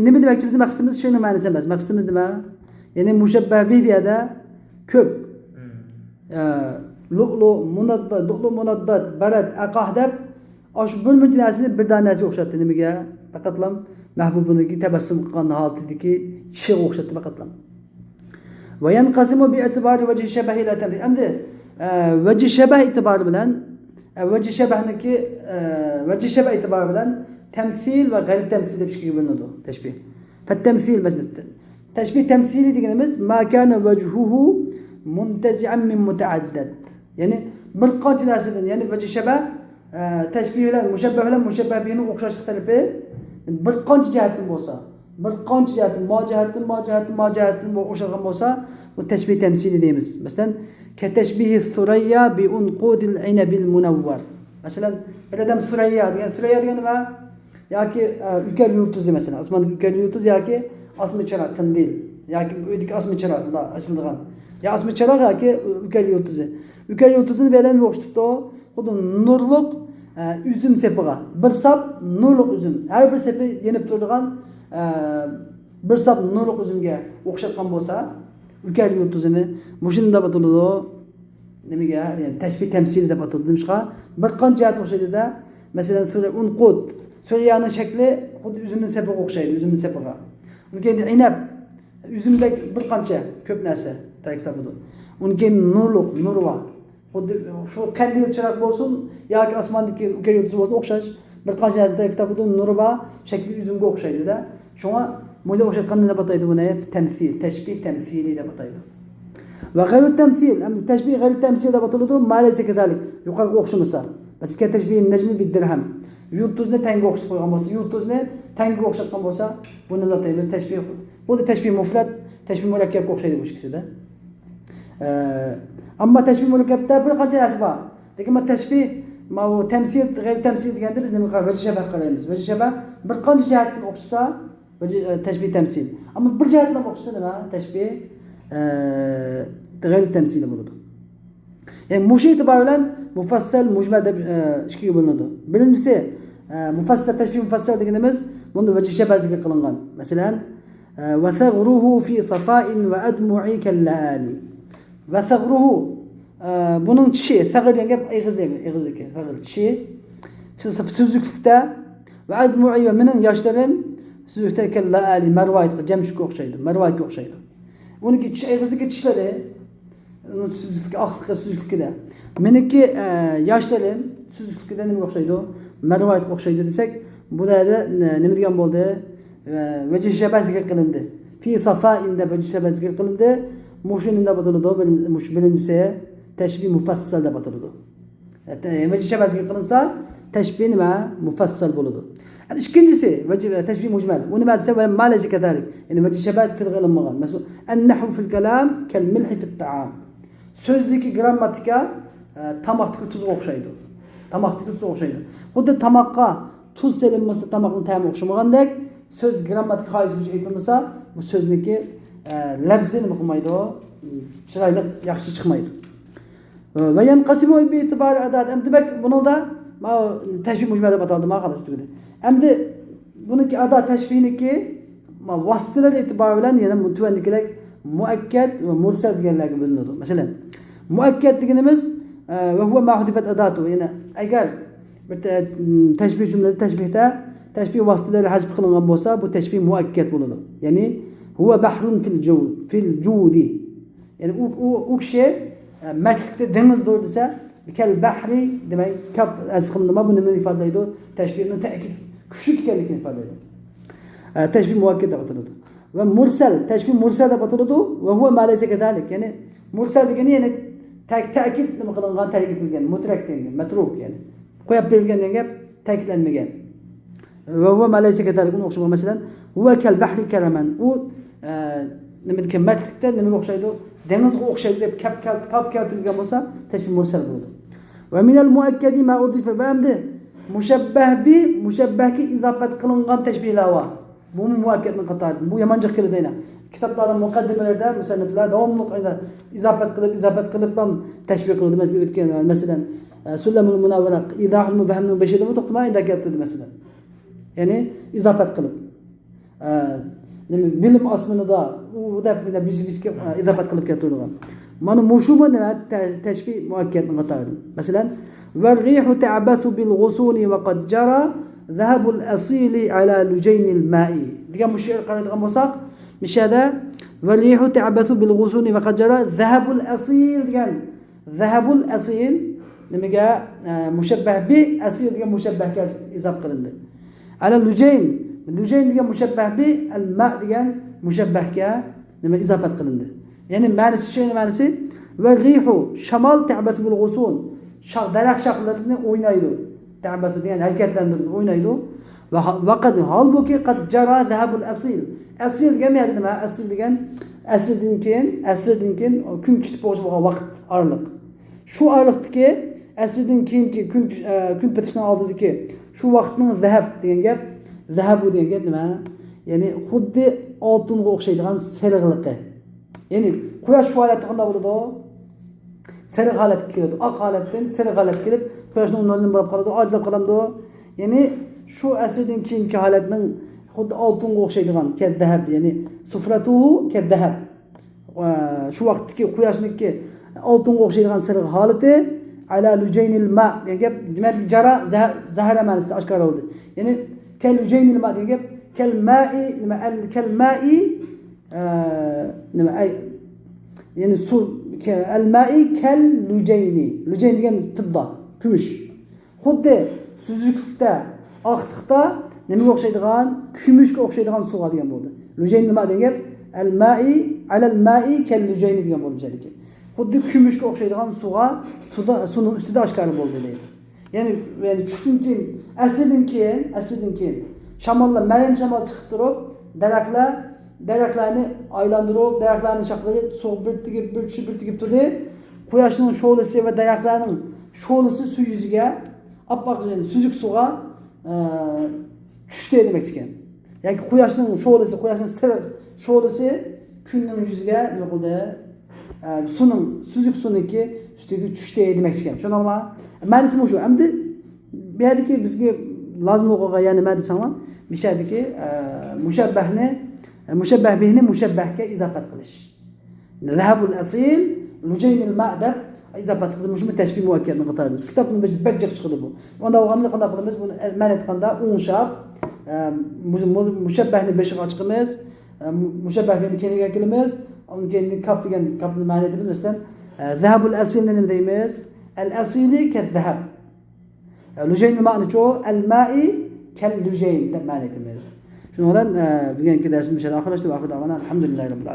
نېمە دېمەكچى؟ بىزنىڭ مەقسىتىمىز شۇنىڭ مەنىسى ئەمەس. مەقسىتىمىز نېمە؟ يەنى مۇشەببەھ بىھ بۇ يەردە كۆپ. ئە، لۇئلۇ، مۇنەددات، لۇئلۇ، مۇنەددات، بەرەد، ئەقاھ دەپ ئاشۇ بىر مۇنچە نەرسىنى بىر دانە نەرسىگە ئوخشاتتى. نېمىگە؟ پەقەتلا مەھبۇبىنىڭكى تەبەسسۇم قىلغان ھالىتىدىكى چىشىغا ئوخشاتتى پەقەتلا. ۋەيەنقەسىمۇ بىئىتىبارى ۋەجھى شەبەھ ئىلە تەمسىل. ئەمدى، ئە، ۋەجھى شەبەھ ئېتىبارى بىلەن، ئە، ۋەجھى شەبەھنىڭكى، ئە، ۋەجھى شەبەھ ئېتىبارى بىلەن تەمسىل ۋە غەيرى تەمسىل دەپ ئىككىگە بۆلۈنىدۇ. تەشبىھ. فەتتەمسىل مەسىلەن. تەشبىھ تەمسىلى دېگىنىمىز ما كان وجهه منتزعا من متعدد. يەنى بىر قانچە نەرسىدىن، يەنى ۋەجھى شەبەھ، ئە، تەشبىھ بىلەن مۇشەببەھ بىلەن مۇشەببەھ بىھنىڭ ئوخشاشلىق تەرىپى بىر قانچە جەھەتتىن بولسا، بىر قانچە جەھەتتىن، ما جەھەتتىن، ما جەھەتتىن، ما جەھەتتىن بۇ ئوخشىغان بولسا، بۇ تەشبىھ تەمسىلى دەيمىز. مەسىلەن، كەتەشبىھى سۇرەييا بىئۇنقۇدىل ئەينەبىل مۇنەۋۋەر. مەسىلەن، بىر ئادەم سۇرەييا دېگەن، سۇرەييا دېگەن نېمە؟ ياكى، ئە، ئۈكەر يۇلتۇزى مەسىلەن، ئاسماندىكى ئۈكەر يۇلتۇز ياكى ئاسما چىراغ، قەندىل، ياكى ئۆيدىكى ئاسما چىراغ، بۇنداق ئېچىلىدىغان. يا ئاسما چىراغ ياكى ئۈكەر يۇلتۇزى. ئۈكەر يۇلتۇزىنى بۇ يەردە نېمىگە ئوخشىتىپتۇ؟ خۇددى نۇرلۇق، ئە، ئۈزۈم سېپىغا. بىر ساپ نۇرلۇق ئۈزۈم. ھەر بىر سېپى يېنىپ تۇرىدىغان، ئە، بىر ساپ نۇرلۇق ئۈزۈمگە ئوخشاتقان بولسا، ئۈكەر يۇلتۇزىنى مۇشۇنداق ئاتىلىدۇ. نېمىگە؟ يەنى تەشبىھ تەمسىلى دەپ ئاتىلىدۇ. نېمىشقا؟ بىر قانچە جەھەتتىن ئوخشايدۇ-دە. مەسىلەن، سۈرە ئۇنقۇد. سۈرەييانىڭ شەكلى خۇددى ئۈزۈمنىڭ سېپىغا ئوخشايدۇ، ئۈزۈمنىڭ سېپىغا. ئۇنىڭ كېيىن ئىنەب، ئۈزۈمدەك بىر قانچە كۆپ نەرسە تەركىب تاپىدۇ. ئۇنىڭ كېيىن نۇرلۇق، نۇرى بار. خۇددى شۇ قەندىل چىراغ بولسۇن ياكى ئاسماندىكى ئۈكەر يۇلتۇز بولسۇن ئوخشاش. بىر قانچە نەرسىنى تەركىب تاپىدۇ، نۇرى بار، شەكلى ئۈزۈمگە ئوخشايدۇ-دە. شۇڭا مۇنداق ئوخشاتقاننى دەپ ئاتايدۇ بۇنى؟ تەمسىل، تەشبىھ تەمسىلى دەپ ئاتايدۇ. ۋە غەيرۇ تەمسىل، ئەمدى تەشبىھ غەيرۇ تەمسىل دەپ ئاتىلىدۇ، ما لەيسە كەزالىك، يۇقىرىقىغا ئوخشىمىسا. مەسىلەن، كەتەشبىھى نەجمى بىددىرھەم. يۇلتۇزنى تەڭگە ئوخشىتىپ قويغان بولسا، يۇلتۇزنى تەڭگە ئوخشاتقان بولسا، بۇنى نېمە دەيمىز؟ تەشبىھ. خۇددى تەشبىھ مۇفرەت، تەشبىھ مۇرەككەپكە ئوخشايدۇ بۇ ئىككىسىدە. ئە، ئەمما تەشبىھ مۇرەككەپتە بىر قانچە نەرسە بار. لېكىن مانا تەشبىھ، ماۋۇ تەمسىل، غەيرىي تەمسىل دېگەندە بىز نېمىگە قارايمىز؟ ۋەجھى شەبەھ قارايمىز. ۋەجھى شەبەھ بىر قانچە جەھەتتىن ئوخشىسا، ۋەجھى، ئە، تەشبىھ تەمسىل. ئەمما بىر جەھەتتىن ئوخشىسا نېمە؟ تەشبىھ، ئە، غەيرىي تەمسىلى بولىدۇ. يەنى مۇشۇ ئېتىبار بىلەن مۇفەسسەل، مۇجمەل دەپ، ئە، ئىككىگە بۆلۈنىدۇ. بىرىنچىسى، ئە، مۇفەسسەل، تەشبىھ مۇفەسسەل دېگىنىمىز بۇندا ۋەجھى شەبەھ زىكىر قىلىنغان. مەسىلەن، ئە، ۋەسەغرۇھۇ فى سافائىن ۋە ئەدمۇئى كەللەئالى. ۋەسەغرۇھۇ، ئە، بۇنىڭ چىشى، سەغر دېگەن گەپ ئېغىز دېگەن، ئېغىزدىكى سەغر چىشى. فى ساف-، سۈزۈكلۈكتە، ۋە ئەدمۇئى ۋە مېنىڭ ياشلىرىم سۈزۈكلۈكتە كەللەئالى، مەرۋايىتقا، جەمشىككە ئوخشايدۇ، مەرۋايىتقا ئوخشايدۇ. ئۇنىڭكى چىش ئېغىزدىكى چىشلىرى، ئۇنىڭ سۈزۈكلۈكى، ئاقلىقى سۈزۈكلۈكىدە. مېنىڭكى، ئە، ياشلىرىم سۈزۈكلۈكىدە نېمىگە ئوخشايدۇ؟ مەرۋايىتقا ئوخشايدۇ دېسەك، بۇ يەردە نە-، نېمە دېگەن بولدى؟ ئە، ۋەجھى شەبەھ زىكىر قىلىندى. فى سافائىن دەپ ۋەجھى شەبەھ زىكىر قىلىندى. مۇشۇ نېمە دەپ ئاتىلىدۇ؟ بىر-، مۇشۇ بىرىنچىسى تەشبىھ مۇفەسسەل دەپ ئاتىلىدۇ. ۋەجھى شەبەھ زىكىر قىلىنسا، تەشبىھ نېمە؟ مۇفەسسەل بولىدۇ. ئەمدى ئىككىنچىسى، ۋەجھى، تەشبىھ مۇجمەل. ئۇ نېمە دېسە، ۋە ما لەيسە كەزالىك. يەنى ۋەجھى شەبەھ تىلغا ئېلىنمىغان. مەسىلەن، ئەننەھۋۇ فىل كالام كەل مىلھى فىت تائام. سۆزدىكى گىرامماتىكا، ئە، تاماقتىكى تۇزغا ئوخشايدۇ. تاماقتىكى تۇزغا ئوخشايدۇ. خۇددى تاماققا تۇز سېلىنمىسا، تاماقنىڭ تەمى ئوخشىمىغاندەك، سۆز گىرامماتىكا قائىدىسى بويىچە ئېيتىلمىسا، بۇ سۆزنىكى، ئە، لەپزى نېمە قىلمايدۇ؟ چىرايلىق، ياخشى چىقمايدۇ. ۋە يەنقەسىمۇ بىئىتىبارى ئەدات. ئەمدى دېمەك، بۇنىڭدا ماۋۇ تەشبىھ مۇجمەل دەپ ئاتالدى، ماۋۇ خالاس تۈگىدى. ئەمدى بۇنىڭكى ئەدا تەشبىھنىڭكى، ماۋۇ ۋاسىتىلەر ئېتىبارى بىلەن يەنە بۇ تۆۋەندىكىدەك مۇئەككەد ۋە مۇرسەل دېگەنلەرگە بۆلۈنىدۇ. مەسىلەن، مۇئەككەد دېگىنىمىز، ئە، ۋە ھۇۋە ما ھۇزىفەت ئەداتۇ. يەنى ئەگەر بىر تە-، تەشبىھ جۈملىدە، تەشبىھتە، تەشبىھ ۋاسىتىلىرى ھەزپ قىلىنغان بولسا، بۇ تەشبىھ مۇئەككەد بولىدۇ. يەنى، ھۇۋە بەھرۇن فىل جۇ-، فىل جۇدى. يەنى ئۇ، ئۇ، ئۇ كىشى، ئە، مەردلىكتە دېڭىزدۇر دېسە، كەل بەھرى دېمەي، كاپ ھەزپ قىلىندىمۇ، بۇ نېمىنى ئىپادىلەيدۇ؟ تەشبىھنىڭ تەكىت كۈچلۈك ئىكەنلىكىنى ئىپادىلەيدۇ. ئە، تەشبىھ مۇئەككەد دەپ ئاتىلىدۇ. ۋە مۇرسەل، تەشبىھ مۇرسەل دەپ ئاتىلىدۇ. ۋە ھۇۋە ما لەيسە كەزالىك. يەنى مۇرسەل دېگىنى، يەنى تەك-، تەكىت نېمە قىلىنغان، تەرك ئېتىلگەن، مۇترەك دېگەن، مەترۇك، يەنى قويۇپ بېرىلگەن دېگەن گەپ، تەكىتلەنمىگەن. ۋە ھۇۋە ما لەيسە كەزالىك، ئۇنىڭغا ئوخشىمىغان. مەسىلەن، ھۇۋە كەل بەھرى كەرەمەن. ئۇ، ئە، نېمىدىكى، مەردلىكتە نېمىگە ئوخشايدۇ؟ دېڭىزغا ئوخشايدۇ دەپ كەپ-، كەل-، كاپ كەلتۈرۈلگەن بولسا، تەشبىھ مۇرسەل بولىدۇ. ۋە مىنەل مۇئەككەدى ما ئۇزىفە. ۋە ئەمدى مۇشەببەھ بى، مۇشەببەھكە ئىزاپەت قىلىنغان تەشبىھلەر بار. بۇمۇ مۇئەككەدنىڭ قاتارىدىن. بۇ يامان جىق كېلىدۇ يەنە. كىتابلاردا، مۇقەددىمىلەردە مۇسەننىپلەر داۋاملىق ئەنە ئىزاپەت قىلىپ، ئىزاپەت قىلىپلا تەشبىھ قىلىدۇ. مەسىلەن، ئۆتكەن، مەسىلەن، ئە، سۇلەمۇل مۇنەۋۋەرە، ئىزاھۇل مۇبھەمنىڭ بېشىدىمۇ توختىماي ئىنداق كەلتۈردى، مەسىلەن. يەنى ئىزاپەت قىلىپ. ئە، نېمە، بىلىم ئاسمىنىدا، ئۇ دەپ، دەپ بىز، بىزگە، ئە، ئىزاپەت قىلىپ كەلتۈرىدىغان. مانا مۇشۇمۇ نېمە، تە-، تەشبىھ مۇئەككەدنىڭ قاتارىدىن. مەسىلەن، ۋەررىھۇ تەبەسۇ بىل غۇسۇنى ۋە قەد جارا زەھەبۇل ئەسىلى ئەلا لۇجەينىل مائى دېگەن بۇ شېئىرغا قارايدىغان بولساق، مىشەدە ۋەررىھۇ تەبەسۇ بىل غۇسۇنى ۋە قەد جارا زەھەبۇل ئەسىل دېگەن زەھەبۇل ئەسىل نېمىگە، ئە، مۇشەببەھ بى، ئەسىل دېگەن مۇشەببەھكە ئىزاپە قىلىندى. ئەلە لۇجەين، لۇجەين دېگەن مۇشەببەھ بى، ئەل ماء دېگەن مۇشەببەھكە نېمە ئىزاپەت قىلىندى. يەنى مەنىسى، شېئىرنىڭ مەنىسى، ۋە رىھۇ، شامال، تەبەسۇ بىل غۇسۇن، شاخ، دەرەخ شاخلىرىنى ئوينايدۇ. تەبەسۇ دېگەن ھەرىكەتلەندۈرىدۇ، ئوينايدۇ. ۋە ھا-، ۋە قەد، ھالبۇكى، قەد جارا زەھەبۇل ئەسىل. ئەسىل دېگەن نېمە؟ ئەسىل دېگەن ئەسىردىن كېيىن، ئەسىردىن كېيىن كۈن كېتىپ بولغۇچە بولغان ۋاقىت ئارىلىق. شۇ ئارىلىقتىكى ئەسىردىن كېيىنكى كۈن، ئە، كۈن پېتىشنىڭ ئالدىدىكى شۇ ۋاقىتنىڭ زەھەب دېگەن گەپ، زەھەبۇ دېگەن گەپ نېمە؟ يەنى خۇددى ئالتۇنغا ئوخشايدىغان سېرىقلىقى. يەنى قۇياش شۇ ھالەتتە قانداق بولىدۇ؟ سېرىق ھالەتكە كېلىدۇ. ئاق ھالەتتىن سېرىق ھالەتكە كېلىپ، قۇياشنىڭ نۇرى نېمە بولۇپ قالىدۇ؟ ئاجىزلاپ قالامدۇ؟ يەنى شۇ ئەسىردىن كېيىنكى ھالەتنىڭ خۇددى ئالتۇنغا ئوخشايدىغان، كەززەھەب، يەنى سۇفرەتۇھۇ كەززەھەب. ئە، شۇ ۋاقىتتىكى قۇياشنىڭكى ئالتۇنغا ئوخشايدىغان سېرىق ھالىتى، ئەلا لۇجەينىل ما دېگەن گەپ، دېمەك، جارا زەھە-، زەھەرە مەنىسىدە ئاشكارا بولدى. يەنى كەل لۇجەينىل ما دېگەن گەپ، كەل مائى، نېمە، ئەل، كەل مائى، ئە، نېمە، ئەي، يەنى سۇ، كە-، ئەل مائى كەل لۇجەينى. لۇجەين دېگەن فىددا، كۈمۈش. خۇددى سۈزۈكلۈكتە، ئاقلىقتا نېمىگە ئوخشايدىغان؟ كۈمۈشكە ئوخشايدىغان سۇغا دېگەن بولدى. لۇجەين نېمە دېگەن گەپ؟ ئەل مائى، ئەلەل مائى كەل لۇجەينى دېگەن بولدى بۇ يەردىكى. خۇددى كۈمۈشكە ئوخشايدىغان سۇغا، سۇدا، سۇنىڭ ئۈستىدە ئاشكارا بولدى دەيدۇ. يەنى، يەنى چۈشتىن كېيىن ئەسىردىن كېيىن، ئەسىردىن كېيىن شاماللار، مەيىن شامال چىقىپ تۇرۇپ، دەرەخلەر، دەرەخلەرنى ئايلاندۇرۇپ، دەرەخلەرنىڭ شاخلىرى سۇغا بىر تېگىپ، بىر چۈشۈپ، بىر تېگىپ تۇردى. قۇياشنىڭ شولىسى ۋە دەرەخلەرنىڭ شولىسى سۇ يۈزىگە، ئاپئاق سۈزۈك سۇغا، ئە، چۈشتى دېمەكچىكەن. ياكى قۇياشنىڭ شولىسى، قۇياشنىڭ سېرىق شولىسى كۈننىڭ يۈزىگە نېمە قىلدى؟ ئە، سۇنىڭ، سۈزۈك سۇنىڭكى ئۈستىگە چۈشتى دېمەكچىكەن. چۈشەندىڭلارمۇ؟ مەنىسى مۇشۇ. ئەمدى بۇ يەردىكى بىزگە لازىم بولغان يەر نېمە دېسەڭلار، مۇشۇ يەردىكى، ئە، مۇشەببەھنى، مۇشەببەھ بىھنى مۇشەببەھكە ئىزاپەت قىلىش. زەھەبۇل ئەسىل، لۇجەينىل ماء دەپ ئىزاپەت قىلىپ، مۇشۇمۇ تەشبىھ مۇئەككەدنىڭ قاتارىدا. كىتابنىڭ بېشىدا بەك جىق چىقىدۇ بۇ. ئۇنداق بولغاندا قانداق قىلىمىز؟ بۇنى مەن ئېيتقاندا ئوڭشاپ، ئە، مۇ-، مۇ-، مۇشەببەھنى بېشىغا چىقىمىز، ئە، مۇشەببەھ بىھنى كەينىگە ئەكېلىمىز، ئۇنىڭ كەينىدىن كاپ دېگەن كاپنى مەنە ئېيتىمىز. مەسىلەن، ئە، زەھەبۇل ئەسىلنى نېمە دەيمىز؟ ئەل ئەسىلى كەز زەھەب. لۇجەينىل مائنىچۇ؟ ئەل مائى كەل لۇجەين دەپ مەنە ئېيتىمىز. شۇنىڭ بىلەن، ئە، بۈگۈنكى دەرسىمىز مۇشۇ يەردە ئاخىرلاشتى. ۋە ئاخىر دەۋانا ئەلھەمدۇلىللاھى رەببىل ئالەمىن.